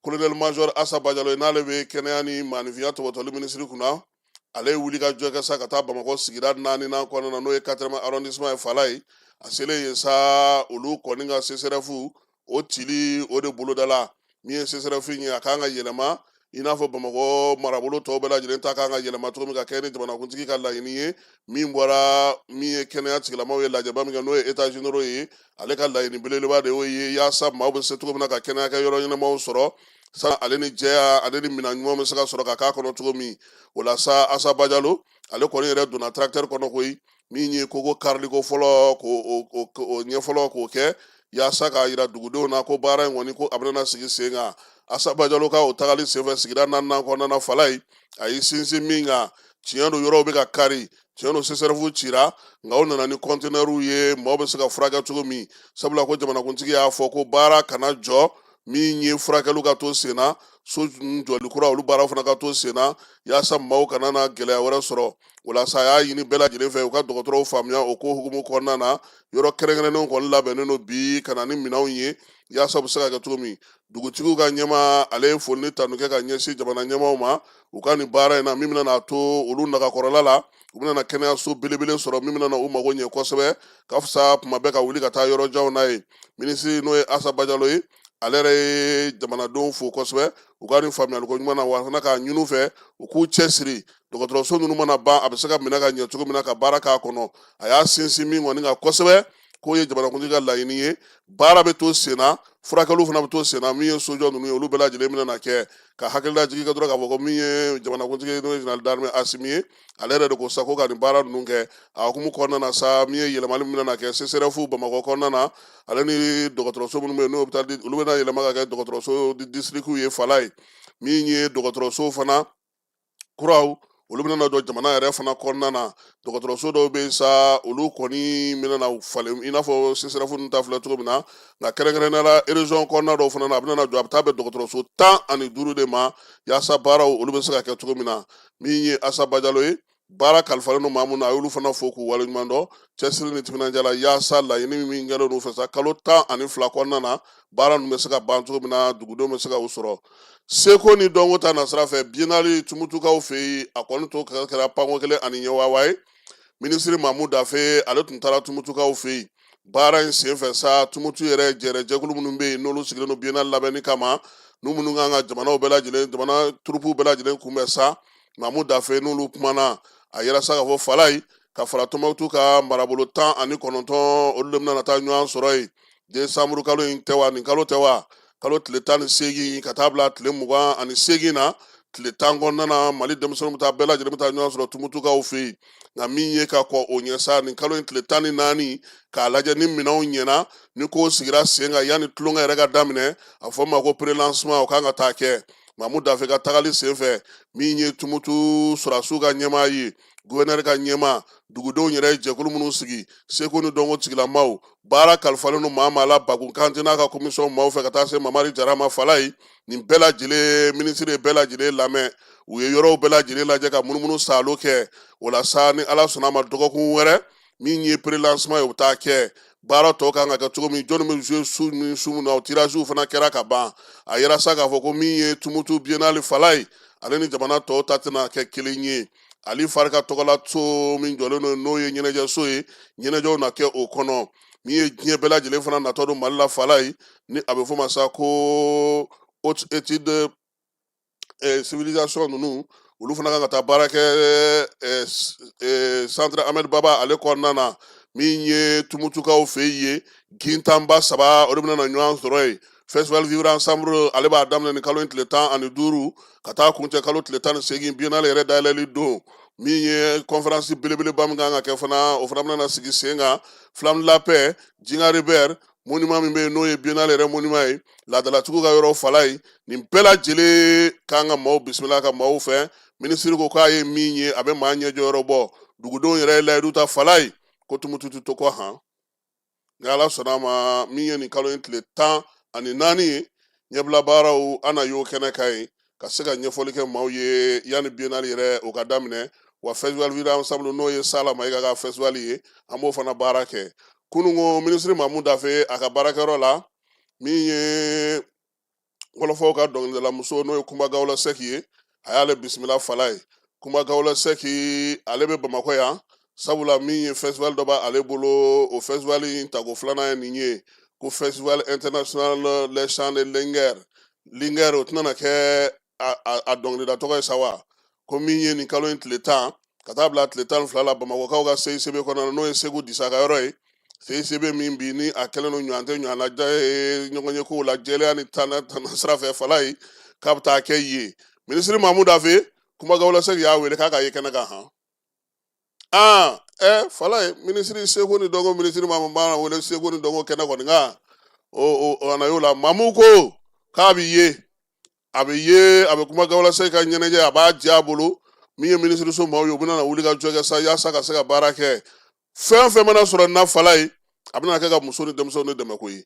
colonel major Asa Bajalo ye, n'ale bɛ kɛnɛya ni maaninfinya tɔbɔtɔli minisiri kunna, ale ye wuli ka jɔ kɛ sa ka taa Bamakɔ sigida naaninan kɔnɔna na, n'o ye 4e arrondissement ye, Falaye. A selen yen sa, olu kɔni ka CSRéf o cili o de bolodala. Min ye CSRéf ye, a kan ka yɛlɛma i n'a fɔ Bamakɔ marabolo tɔw bɛɛ lajɛlen ta kan ka yɛlɛma cogo min, ka kɛ ni jamanakuntigi ka laɲini ye min bɔra min ye kɛnɛya tigilamaw ye lajɛba min kɛ, n'o ye états généraux ye. Ale ka laɲini belebeleba de y'o ye, yaasa maaw bɛ se cogo min na ka kɛnɛya kɛ yɔrɔ ɲɛnamaw sɔrɔ sa, ale ni jɛya, ale ni minɛn ɲuman bɛ se ka sɔrɔ ka k'a kɔnɔ cogo min. O la sa, Asa Bajalo ale kɔni yɛrɛ donna tracteur kɔnɔ koyi, min ye koko kariliko fɔlɔ, k'o ɲɛfɔlɔ k'o kɛ, yaasa k'a yira dugudenw na ko baara in kɔni, ko a bɛna sigi sen kan. Asa Bajalo ka o tagali senfɛ sigida naaninan kɔnɔna na Falayi, a y'i sinsin min kan, tiɲɛ don yɔrɔw bɛ ka kari, tiɲɛ don CSRéf cira, nka u nana ni kɔntenɛriw ye, maaw bɛ se ka furakɛ cogo min, sabula ko jamanakuntigi y'a fɔ ko baara kana jɔ, min ye furakɛliw ka to sen na, so jɔli kura olu baaraw fana ka to sen na, yaasa maaw kana na gɛlɛya wɛrɛ sɔrɔ. O la sa, a y'a ɲini bɛɛ lajɛlen fɛ u ka dɔgɔtɔrɔw faamuya o ko hukumu kɔnɔna na. Yɔrɔ kɛrɛnkɛrɛnnenw kɔni labɛnnen don bi ka na ni minɛnw ye, yaasa u bɛ se ka kɛ cogo min. Dugutigiw ka ɲɛmaa, ale ye foli ni tanu kɛ ka ɲɛsin jamana ɲɛmaaw ma u ka nin baara in na, min bɛna to olu nagakɔrɔla la, u bɛna kɛnɛyaso belebele sɔrɔ min bɛna u mago ɲɛ kosɛbɛ, ka fisa tuma bɛɛ ka wuli ka taa yɔrɔ janw na ye. Minisiri, n'o ye Asa Bajalo ye, ale yɛrɛ ye jamanadenw fo kosɛbɛ u ka nin faamuyaliko ɲuman na, wa fana k'a ɲini u fɛ u k'u cɛsiri, dɔgɔtɔrɔso ninnu mana ban, a bɛ se ka minɛ ka ɲɛ cogo min na ka baara k'a kɔnɔ. A y'a sinsin min kɔni kan kosɛbɛ, k'o ye jamanakuntigi ka laɲini ye, baara bɛ to sen na, furakɛliw fana bɛ to sen na, min ye sojɔ ninnu ye, olu bɛɛ lajɛlen bɛna na kɛ. Ka hakililajigin kɛ dɔrɔn k'a fɔ ko min ye jamanakuntigi ye, n'o ye général d'armée Asimi ye, ale yɛrɛ de ko sa ko ka nin baara ninnu kɛ. A hukumu kɔnɔna na sa, min ye yɛlɛmali min bɛna kɛ CSRéf Bamakɔ kɔnɔna na, ale ni dɔgɔtɔrɔso minnu bɛ yen, n'o bɛ taa olu bɛna yɛlɛma ka kɛ dɔgɔtɔrɔso district ye Falayi. Min ye dɔgɔtɔrɔso fana kuraw, olu bɛna na jɔ jamana yɛrɛ fana kɔnɔna na. Dɔgɔtɔrɔso dɔw bɛ yen sa, olu kɔni bɛna na falen i n'a fɔ CSRéf ninnu ta filɛ cogo min na, nka kɛrɛnkɛrɛnnenya la région kɔnɔna dɔw fana na, a bɛna na jɔ, a bɛ taa bɛn dɔgɔtɔrɔso 15 de ma, yaasa baaraw olu bɛ se ka kɛ cogo min na. Min ye Asa Bajalo ye, baara kalifalen don maa minnu na, a y'olu fana fo k'u waleɲuman dɔn cɛsiri ni timinandiya la, yaasa laɲini min kɛlen don fɛ sa, kalo 12 kɔnɔna na, baara ninnu bɛ se ka ban cogo min na, dugudenw bɛ se ka u sɔrɔ. Seko ni dɔnko ta nasira fɛ, biennale Tumutukaw fɛ yen, a kɔni to kɛra panko kelen ani ɲɛwawa ye. Minisiri Mamu Dafe, ale tun taara Tumutukaw fɛ yen. Baara in senfɛ sa, Tumutu yɛrɛ jɛrɛ jɛkulu minnu bɛ yen, n'olu sigilen don biennale labɛnni kama, n'u minnu kan ka jamanaw bɛɛ lajɛlen, jamana turupuw bɛɛ lajɛlen kunbɛn sa, Mamu Dafe n'olu kumana. A yira sa k'a fɔ Falayi ka fara Tɔnbukutu ka marabolo 19, olu de bɛna taa ɲɔgɔn sɔrɔ yen desanburu kalo in tɛ wa, nin kalo tɛ wa, kalo tile 18 ka taa bila tile 28 na, tile 10 kɔnɔna na, Mali denmisɛnninw bɛ taa, bɛɛ lajɛlen bɛ taa ɲɔgɔn sɔrɔ Tumutukaw fɛ yen. Nka min ye ka kɔn o ɲɛ sa, nin kalo in tile 14, k'a lajɛ ni minɛnw ɲɛna, ni ko sigira sen kan, yanni tulonkɛ yɛrɛ ka daminɛ, a fɔ ma ko pré-lancement, o kan ka taa kɛ. Mamu Dafe ka tagali senfɛ, min ye Tumutu sɔrɔdasiw ka ɲɛmaa ye, guvɛnɛri ka ɲɛmaa, dugudenw yɛrɛ ye jɛkulu minnu sigi, seko ni dɔnko tigilamaw, baara kalifalen don maa maa la, Bakun Kante n'a ka komisɔn maaw fɛ, ka taa se Mamari Jara ma Falayi, nin bɛɛ lajɛlen, minisiri ye bɛɛ lajɛlen lamɛn, u ye yɔrɔw bɛɛ lajɛlen lajɛ ka munumunu saalo kɛ. O la sa, ni Ala sɔnna a ma, dɔgɔkun wɛrɛ, min ye pré-lancement ye, o bɛ taa kɛ. Baara tɔ kan ka kɛ cogo min, jɔnni bɛ jouer su ni su min na, o tiraziw fana kɛra ka ban. A yira sa k'a fɔ ko min ye Tumutu biennale Falayi, ale ni jamana tɔw ta tɛna kɛ kelen ye. Ali Farika tɔgɔla so min jɔlen don, n'o ye ɲɛnajɛso ye, ɲɛnajɛw na kɛ o kɔnɔ. Min ye diɲɛ bɛɛ lajɛlen fana natɔ don Mali la Falayi, ni a bɛ fɔ o ma sa ko haute étude civilisation ninnu, olu fana kan ka taa baara kɛ centre Ahmed Baba ale kɔnɔna na. Min ye Tumutukaw fɛ yen, gintanba saba, o de bɛna na ɲɔgɔn sɔrɔ yen. Festival Vivre Ensemble, ale b'a daminɛ ni kalo in tile 15 ka taa kuncɛ kalo tile 18, biennale yɛrɛ dayɛlɛli don. Min ye conférence belebeleba min kan ka kɛ fana, o fana bɛna na sigi sen kan, Flamme de la Paix, Jinga Rebert monument min bɛ yen, n'o ye biennale yɛrɛ monument ye, laadalatigiw ka yɔrɔ Falayi, nin bɛɛ lajɛlen kan ka maaw bisimila ka maaw fɛ. Minisiri ko k'a ye min ye, a bɛ maa ɲɛjɔyɔrɔ bɔ. Dugudenw yɛrɛ ye layidu ta Falayi ko Tumutu tɛ to kɔ han. Ni Ala sɔnna a ma, min ye nin kalo in tile 14 ye, ɲɛbila baaraw an na y'o kɛnɛ kan yen ka se ka ɲɛfɔli kɛ maaw ye yanni biennale yɛrɛ o ka daminɛ. Wa festival Vivre Ensemble, n'o ye Sala Mayiga ka festival ye, an b'o fana baara kɛ. Kununko, minisiri Mamu Dafe a ka baarakɛyɔrɔ la, min ye wɔlɔfɔw ka dɔnkilidalamuso, n'o ye Kunba Gawula Sɛki ye, a y'ale bisimila Falayi. Kunba Gawula Sɛki, ale bɛ Bamakɔ yan, sabula min ye festival dɔ b'ale bolo, o festival in tako filanan ye nin ye, ko festival international les chants de Linguère. Linguère, o tɛna na kɛ a dɔnkilida tɔgɔ ye sa wa? Ko min ye nin kalo in tile 10 ka taa bila tile 12 la, Bamakɔkaw ka CICB kɔnɔna na, n'o ye Segu Disa ka yɔrɔ ye, CICB min bi ni a kɛlen don ɲɔgɔn tɛ ɲɔgɔn na ɲɔgɔn ye kow la jɛlenya ni tana tana sira fɛ, Falaye, k'a bɛ taa kɛ yen. Minisiri Mamu Dafe, Kuma Gawula Sɛki y'a wele k'a ka ye kɛnɛ kan. Han, aa, ɛ, Falaye, minisiri seko ni dɔnko, minisiri Mamu b'a wele seko ni dɔnko kɛnɛ kɔni kan. O a na y'o la. Mamu ko k'a bɛ ye, a bɛ ye, a bɛ Kuma Gawula Sɛki ka ɲɛnajɛ, a b'a diya a bolo. Min ye minisiriso maaw ye, u bɛna wuli ka jɔ kɛ sa yaasa ka se ka baara kɛ. Fɛn fɛn mana sɔrɔ na, Falaye, a bɛna kɛ ka muso ni denmisɛnw de dɛmɛ ko ye.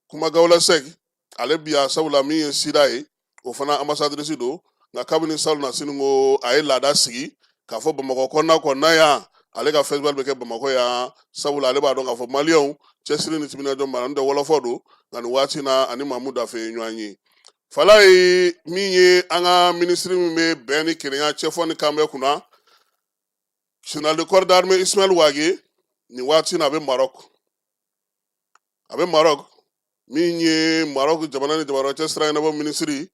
Kuma Gawula Sɛki, ale bi yan sabula min ye sida ye, o fana ambassadrice don. Nka kabini salon na sini ko a ye laada sigi k'a fɔ Bamakɔ kɔnɔna yan, ale ka festival bɛ kɛ Bamakɔ yan, sabula ale b'a dɔn k'a fɔ Maliyɛnw cɛsiri ni timinandiya b'a la. N'o tɛ wɔlɔfɔ don. Nka nin waati na, ani Mamu Dafe ye ɲɔgɔn ye. Falaye, min ye an ka minisiri min bɛ bɛn ni kelenya, cɛfɔ ni kanbɛn kunna, général de corps d'armée Ismaël Wage, nin waati na a bɛ Maroc, a bɛ Maroc. Min ye Maroc jamana ni jamana cɛ sira ɲɛnabɔ minisiri,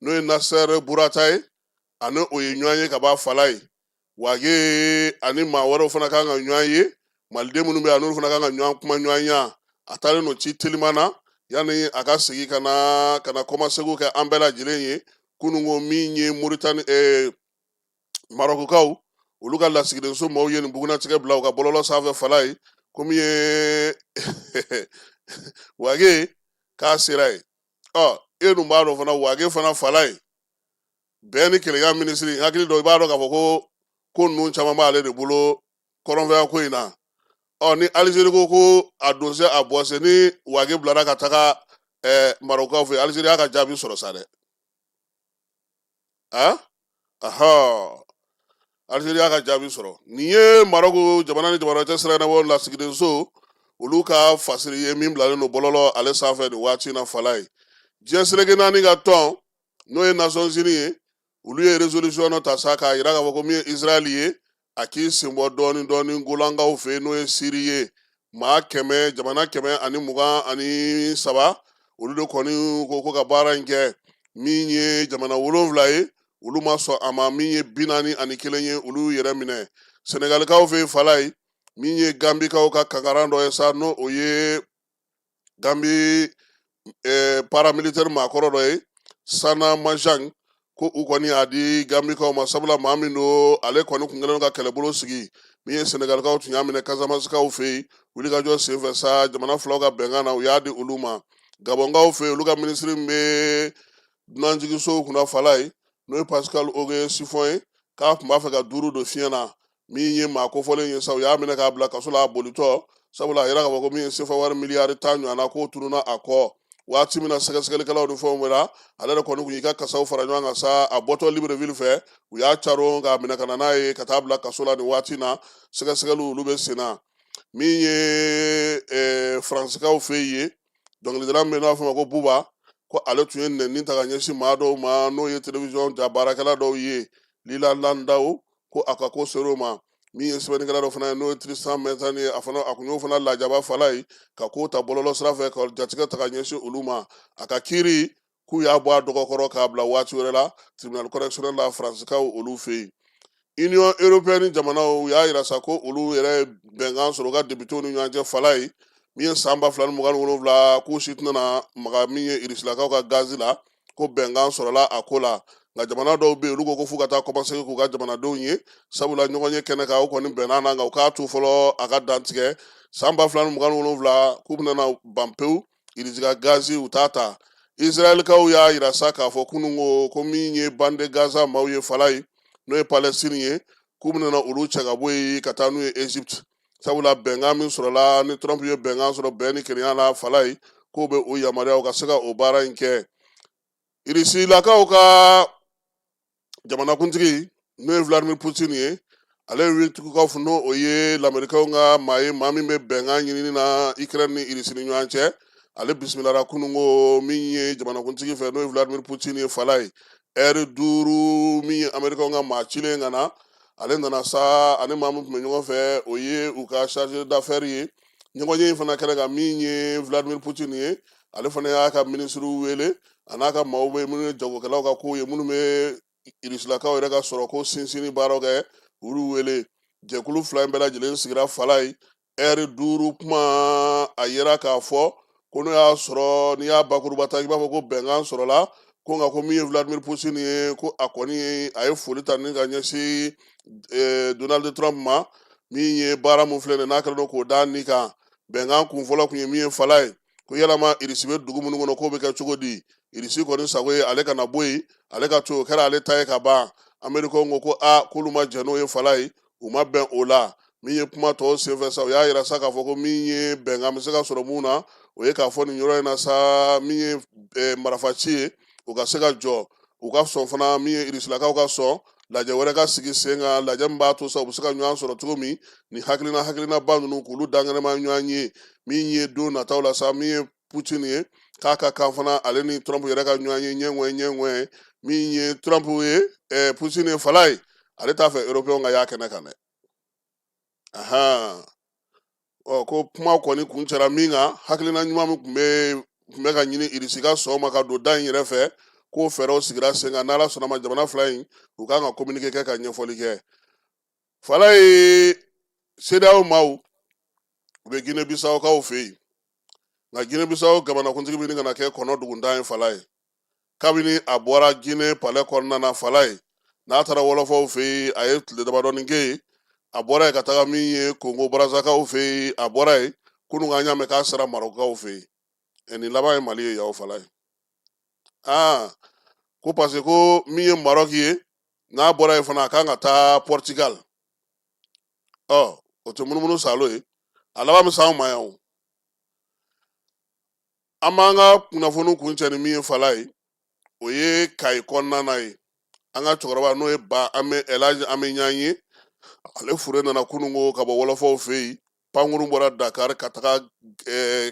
n'o ye Nasser Burata ye, ani o ye ɲɔgɔn ye ka ban. Falaye Wage ani maa wɛrɛw fana kan ka ɲɔgɔn ye, Maliden minnu bɛ yan, n'olu fana kan ka ɲɔgɔn kuma ɲɔgɔn ya. A taalen don ci teliman na yanni a ka segin ka na kɔmasegin kɛ an bɛɛ lajɛlen ye. Kununko, min ye Moritani, Marɔkukaw, olu ka lasigidenso maaw ye nin bugunnatigɛ bila u ka bɔlɔlɔ sanfɛ. Falaye, ko min ye Wage k'a sera yen. Ɔ, e dun b'a dɔn fana, Wage fana, Falaye, bɛn ni kelenya minisiri, hakili dɔ i b'a dɔn k'a fɔ ko ninnu caman b'ale de bolo kɔrɔnfɛya ko in na. Ɔ, ni Alizeri ko a don se a bɔ se, ni Wage bilara ka taga Marɔkukaw fɛ, Alizeri y'a ka jaabi sɔrɔ sa dɛ. A aha, Alizeri y'a ka jaabi sɔrɔ. Nin ye Marɔku jamana ni jamana cɛ sira ɲɛnabɔ lasigidenso, olu ka fasiri ye min bilalen don bɔlɔlɔ ale sanfɛ nin waati in na. Falaye, diɲɛ seleke naani ka tɔn, n'o ye Nations Unies ye, olu ye résolution dɔ ta sa k'a yira k'a fɔ ko min ye Israël ye, a k'i sen bɔ dɔɔni dɔɔni Golankaw fɛ yen, n'o ye Siri ye. Maa 100, jamana 123, olu de kɔni ko ka baara in kɛ. Min ye jamana 7 ye, olu ma sɔn a ma. Min ye 41 ye, olu y'u yɛrɛ minɛ. Senegalikaw fɛ yen, Falaye, min ye Gambikaw ka kankaran dɔ ye sa, n'o o ye Gambi paramilitaire maakɔrɔ dɔ ye, Sana Manjang, ko u kɔni y'a di Gambikaw ma, sabula maa min don, ale kɔni kun kɛlen don ka kɛlɛbolo sigi. Min ye Senegalikaw tun y'a minɛ Kasamasikaw fɛ yen wulikajɔ senfɛ sa, jamana filaw ka bɛnkan na, u y'a di olu ma. Gabɔnkaw fɛ yen, olu ka minisiri min bɛ dunanjiginsow kunna, Falaye, n'o ye Pascal Ogoé Sifon ye, k'a tun b'a fɛ ka duuru don fiɲɛ na. Min ye maa kofɔlen ye sa, u y'a minɛ k'a bila kaso la a bolitɔ, sabula a yira k'a fɔ ko min ye sefa wari miliyari 10 ɲɔgɔn na, k'o tununna a kɔ. Waati min na sɛgɛsɛgɛlikɛlaw ni fɛnw wele, ale yɛrɛ kɔni kun y'i ka kasaw fara ɲɔgɔn kan sa, a bɔtɔ Libreville fɛ, u y'a caron k'a minɛ ka na n'a ye ka taa bila kaso la. Nin waati na, sɛgɛsɛgɛliw olu bɛ sen na. Min ye Faransikaw fɛ yen, dɔnkilidala min n'a fɔ ma ko Buba, ko ale tun ye nɛni ta ka ɲɛsin maa dɔw ma, n'o ye télévision ja baarakɛla dɔw ye, Lila Landau, ko a ka ko ser'o ma. Min ye sɛbɛnnikɛla dɔ fana ye, n'o ye Tristan Mɛtani ye, a fana a kun y'o fana lajaba, Falaye, ka ko ta bɔlɔlɔ sira fɛ ka jatigɛ ta ka ɲɛsin olu ma. A ka kiiri, k'u y'a bɔ a dɔgɔkɔrɔ k'a bila waati wɛrɛ la tribunal correctionnel la, Faransikaw olu fɛ yen. Union européenne jamanaw y'a yira sa ko olu yɛrɛ ye bɛnkan sɔrɔ u ka députéw ni ɲɔgɔn cɛ, Falaye, min ye san 2027, k'u si tɛna maga min ye Irisilakaw ka gazi la, ko bɛnkan sɔrɔla a ko la. Nka jamana dɔw bɛ yen, olu ko ko f'u ka taa kɔmasegin k'u ka jamanadenw ye, sabula ɲɔgɔn ye kɛnɛ kan, u kɔni bɛnna na, nka u k'a to fɔlɔ a ka dantigɛ san 2027, k'u bɛna ban pewu Irisi ka gazi, u t'a ta. Israɛlikaw y'a yira sa k'a fɔ kunun ko min ye bande Gaza maaw ye, Falaye, n'o ye Palestine ye, k'u bɛna olu cɛ ka bɔ yen ka taa n'u ye Egypte, sabula bɛnkan min sɔrɔla ni Trump ye bɛnkan sɔrɔ bɛn ni kelenya la, Falaye, k'o bɛ o yamaruya u ka se ka o baara in kɛ. Irisilakaw ka jamanakuntigi, n'o ye Vladimir Putin ye, ale ye Witkoff, n'o o ye Lamerikaw ka maa ye, maa min bɛ bɛnkan ɲinini na Ukraine ni Irisi ni ɲɔgɔn cɛ, ale bisimilara kununko min ye jamanakuntigi fɛ, n'o ye Vladimir Putin ye. Falaye, ɛri 5, min ye Amerikaw ka maa cilen ka na, ale nana sa, ani maa min tun bɛ ɲɔgɔn fɛ, o ye u ka chargé d'affaires ye. Ɲɔgɔnye in fana kɛnɛ kan, min ye Vladimir Putin ye, Ale fana y'a ka minisiriw wele, a n'a ka maaw bɛ minnu ye jagokɛlaw ka kow ye, minnu bɛ irisilakaw yɛrɛ ka sɔrɔ ko sinsinni baaraw kɛ, olu wele. Jɛkulu fila in bɛɛ lajɛlen sigira Falayi ɛri 5 kuma. A yera k'a fɔ ko n'o y'a sɔrɔ n'i y'a bakuruba ta, i b'a fɔ ko bɛnkan sɔrɔla ko, nka ko min ye Vladimir Poutine ye, ko a kɔni ye a ye foli ta ni ka ɲɛsin Donald Trump ma, min ye baara mun filɛ nin n'a kɛlen don k'o da ni kan. Bɛnkan kun fɔlɔ kun ye min ye Falayi, ko yalama Irisi bɛ dugu minnu kɔnɔ, k'o bɛ kɛ cogo di? Irisi kɔni sago ye ale kana bɔ yen, ale ka to, o kɛra ale ta ye ka ban. Amerikɛnw ko a k'olu ma jɛn n'o ye Falayi, u ma bɛn o la. Min ye kuma tɔw senfɛ sa, u y'a yira sa k'a fɔ ko min ye bɛnkan bɛ se ka sɔrɔ mun na, o ye k'a fɔ nin yɔrɔ in na sa, min ye marifaci ye, u ka se ka jɔ, u ka sɔn fana, min ye irisilakaw ka sɔn lajɛ wɛrɛ ka sigi sen kan, lajɛ min b'a to sa u bɛ se ka ɲɔgɔn sɔrɔ cogo min, ni hakilinaba ninnu k'olu dankɛnɛma ɲɔgɔn ye. Min ye don nataw la sa, min ye Putin ye, k'a ka kan fana ale ni Trump yɛrɛ ka ɲɔgɔn ye ɲɛŋɛ ɲɛŋɛ. Min ye Trump ye, Putin ye Falayi, ale t'a fɛ européen ka y'a kɛnɛ kan dɛ. Ahan, ɔ ko kuma kɔni kuncɛra min kan, hakilina ɲuman min tun bɛ ka ɲini Irisi ka sɔn ma ka don da in yɛrɛ fɛ, k'o fɛɛrɛw sigira sen kan. N'Ala sɔnna ma, jamana fila in u kan ka communiqué kɛ ka ɲɛfɔli kɛ. Falayi, CEDEAO maaw u bɛ Guinée Bissau-kaw fɛ yen, nka Guinée Bissau jamanakuntigi bɛ ɲini ka na kɛ kɔnɔ duguntan ye Falayi. Kabini a bɔra Guinée palais kɔnɔna na Falayi, n'a taara wɔlɔfɔw fɛ yen, a ye tile damadɔni kɛ yen. A bɔra yen ka taga min ye Kongo Brazakaw fɛ yen, a bɔra yen kunun, an y'a mɛn k'a sera Marɔkukaw fɛ yen. Nin laban ye Mali ye yaw Falayi. Aa, ko parce que ko min ye Marɔki ye, n'a bɔra yen fana, a kan ka taa Portugal. Ɔ o tɛ munumunu salo ye, a laban bɛ s'anw ma yan o. An b'an ka kunnafoni kuncɛ ni min ye Falayi, o ye Kayi kɔnɔna na ye. An ka cɛkɔrɔba, n'o ye ba an bɛ Elhaji Ame Ɲan ye, ale fure nana kununko ka bɔ wɔlɔfɔw fɛ yen. Pankurun bɔra Dakar ka taga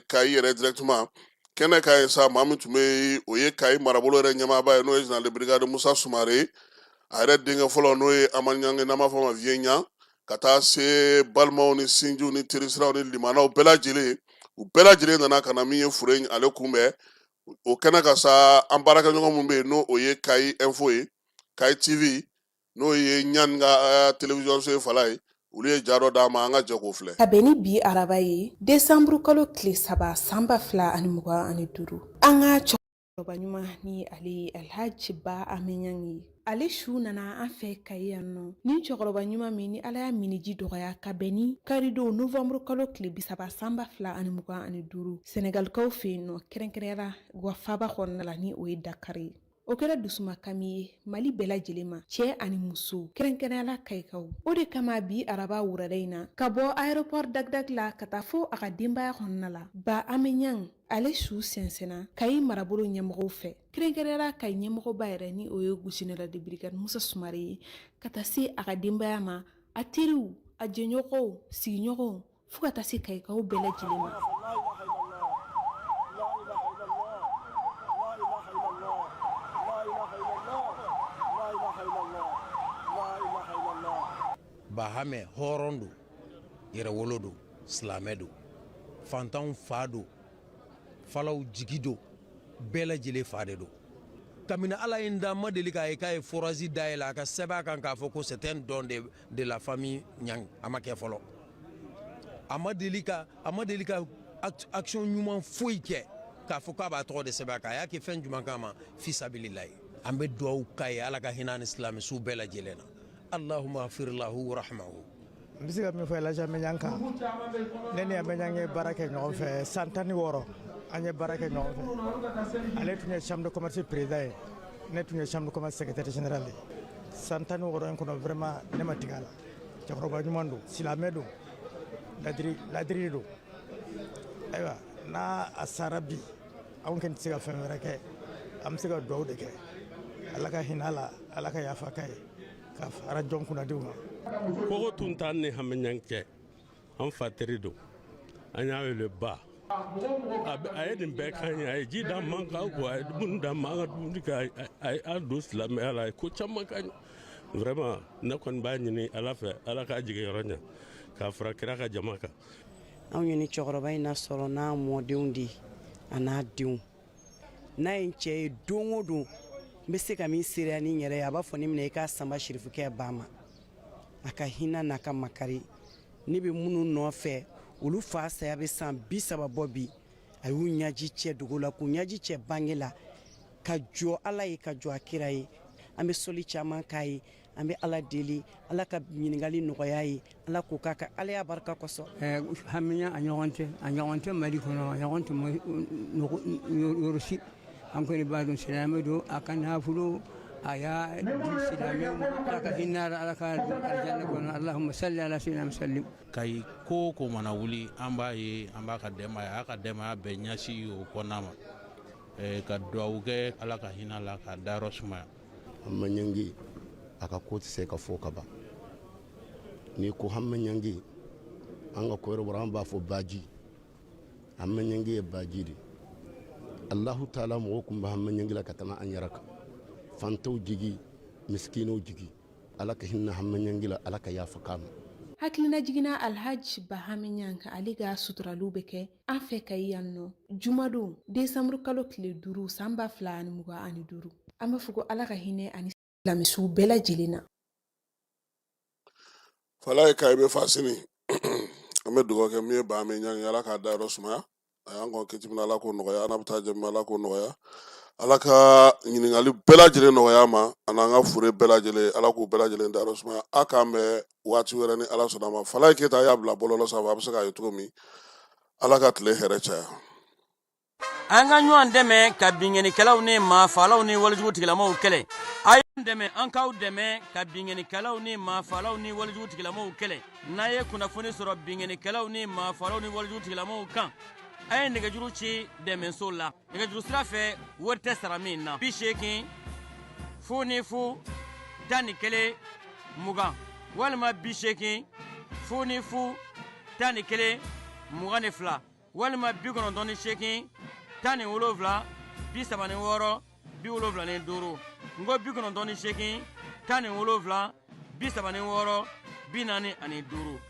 Kayi yɛrɛ directement kɛnɛ kan yen sa. Maa min tun bɛ yen, o ye Kayi marabolo yɛrɛ ɲɛmaaba ye, n'o ye général de brigade Musa Sumare, a yɛrɛ denkɛ fɔlɔ, n'o ye Amadu Ɲange, n'an b'a fɔ a ma Vieux Ɲan, ka taa se balimaw ni sinjiw ni terisiraw ni limanaw bɛɛ lajɛlen. U bɛɛ lajɛlen nana ka na min ye fure in ale kunbɛn o kɛnɛ kan sa. An baarakɛɲɔgɔn min bɛ yen, n'o o ye Kayi Info ye, Kayi TV, n'o ye Ɲani ka télévision so ye Falayi, olu ye ja dɔ d'an ma, an ka jɛ k'o filɛ. Ka bɛn ni bi araba ye, desanburu kalo tile 3, san 2025, an ka cɛkɔrɔba ɲuman ni ale ye Alhaji Ba Ame Ɲang ye, ale su nana an fɛ Kayi yan nɔ. Ni cɛkɔrɔba ɲuman min ni Ala y'a miniji dɔgɔya ka bɛn ni karidon novanburu kalo tile 30, san 2025, Sɛnɛgalikaw fɛ yen nɔ, kɛrɛnkɛrɛnyala wa faaba kɔnɔna la, ni o ye Dakari ye. O kɛra dusumakami ye Mali bɛɛ lajɛlen ma, cɛɛ ani muso, kɛrɛnkɛrɛnyala Kayikaw. O de kama bi araba wurada in na, ka bɔ aéroport Dag Dag la ka taa fo a ka denbaya kɔnɔna la, Ba Ame Ɲang ale su sɛnsɛnna Kayi marabolo ɲɛmɔgɔw fɛ, kɛrɛnkɛrɛnyala Kayi ɲɛmɔgɔba yɛrɛ, ni o ye général de brigade Musa Sumare ye, ka taa se a ka denbaya ma, a teriw, a jɛɲɔgɔnw, sigiɲɔgɔnw, fo ka taa se Kayikaw bɛɛ lajɛlen ma. Bahame hɔrɔn don, yɛrɛwolo don, silamɛ don, fantanw fa don, falaw jigi don, bɛɛ lajɛlen fa de don. Kabini Ala ye n da, ma deli k'a ye k'a ye forage dayɛlɛ, a ka sɛbɛn a kan k'a fɔ ko c'est un don de la famille Ɲang. A ma kɛ fɔlɔ. A ma deli ka action ɲuman foyi kɛ k'a fɔ k'a b'a tɔgɔ de sɛbɛn a kan. A y'a kɛ fɛn jumɛn kama? Fisabililayi. An bɛ duwawu k'a ye, Ala ka hinɛ ni silamɛsu bɛɛ lajɛlen na. Allahumma gfir lahu warhamhu. N bɛ se ka min fɔ Elhaji Ame Ɲang kan, ne ni Ame Ɲang ye baara kɛ ɲɔgɔn fɛ san 16. An ye baara kɛ ɲɔgɔn fɛ. Ale tun ye chambre de commerce président ye, ne tun ye chambre de commerce secrétaire général ye. San 16 in kɔnɔ, vraiment, ne ma tigɛ a la. Cɛkɔrɔba ɲuman don, silamɛ don, ladiri ladiri don. Ayiwa, n'a a sara bi, anw kɔni tɛ se ka fɛn wɛrɛ kɛ, an bɛ se ka dugawu de kɛ, Ala ka hinɛ a la, Ala ka yafa k'a ye, ka fara jɔn kunnadenw kan. Kogo tun t'an ni Hame Ɲang cɛ, an fa teri don, an y'a wele ba. A ye nin bɛɛ k'an ye, a ye ji d'an ma k'an ko, a ye dumuni d'an ma an ka dumuni kɛ, a ye an don silamɛya la, a ye ko caman k'an ye. Vraiment, ne kɔni b'a ɲini Ala fɛ, Ala k'a jigin yɔrɔ ɲɛ k'a fara kira ka jama kan. Anw ye ni cɛkɔrɔba in nasɔrɔ n'a mɔdenw de ye. a n'a denw. N'a ye n cɛ ye don o don, n bɛ se ka min seereya ni n yɛrɛ ye, a b'a fɔ ne minɛ i k'a sama sirifukɛ ba ma. A ka hinɛ n'a ka makari, ne bɛ minnu nɔfɛ, olu fa saya bɛ san 30 bɔ bi. A y'u ɲaji cɛ dogo la, k'u ɲaji cɛ bange la, ka jɔ Ala ye, ka jɔ a kira ye. An bɛ sɔli caman k'a ye, an bɛ Ala deli, Ala ka ɲininkali nɔgɔya ye, Ala k'o k'a ka Alaya barika kosɔn. Hamiya a ɲɔgɔn tɛ, a ɲɔgɔn tɛ Mali kɔnɔ, a ɲɔgɔn tɛ yɔrɔ si. An kɔni b'a dɔn silamɛ don, a ka nafolo a y'a di silamɛw ma. Ala ka hinɛ a la, Ala ka don alijana kɔnɔ. Allahumma salli ala sayyidina sallim. Kayi ko o ko mana wuli, an b'a ye, an b'a ka dɛmɛ, a y'a ka dɛmɛya bɛɛ ɲɛsin o kɔnɔna ma. Ka dugawu kɛ Ala ka hinɛ la, k'a dayɔrɔ sumaya. Hama Ɲangi a ka ko tɛ se ka fɔ ka ban. N'i ko Hama Ɲangi, an ka kɔrɔbɔrɔ an b'a fɔ baji. Hama Ɲangi ye baji de. Allahu taala mɔgɔ kun bɛ Hama Ɲangi la ka tɛmɛ an yɛrɛ kan. Fantanw jigi, misikinaw jigi. Ala ka hinɛ Hama Ɲangi la, Ala ka yafa k'a ma. Hakilina jiginna Alhaji Bahame Ɲang, ale ka suturaliw bɛ kɛ an fɛ Kayi yan nɔ jumadon desanburu kalo tile 5 san 2025. An b'a fɔ ko Ala ka hinɛ ani silamɛsuw bɛɛ lajɛlen na. Falaye Kayi bɛ fa sini. An bɛ dugawu kɛ min ye Bahame Ɲangi, Ala k'a dayɔrɔ sumaya. A y'an kɔn kiti min na, Ala k'o nɔgɔya. An bɛ taa jɛ min, Ala k'o nɔgɔya. Ala ka ɲininkali bɛɛ lajɛlen nɔgɔya ma, ani an ka fure bɛɛ lajɛlen, Ala k'u bɛɛ lajɛlen dayɔrɔ sumaya. A k'an bɛn waati wɛrɛ ni Ala sɔnna ma. Falaye Keyita y'a bila bɔlɔlɔ sanfɛ, a bɛ se k'a ye cogo min. Ala ka tile hɛrɛ caya. An ka ɲɔgɔn dɛmɛ ka binkannikɛlaw ni maafaalaw ni walejugu tigilamaw kɛlɛ. A ye dɛmɛ, an k'aw dɛmɛ ka binkannikɛlaw ni maafaalaw ni walejugu tigilamaw kɛlɛ. N'a ye kunnafoni sɔrɔ binkannikɛlaw ni maafaalaw ni walejugu tigilamaw kan, a ye nɛgɛjuru ci dɛmɛso la nɛgɛjuru sira fɛ, wari tɛ sara min na: 80 00 11 20 walima 80 00 11 22 walima 98 17 36 75. N ko 98 17 36 45.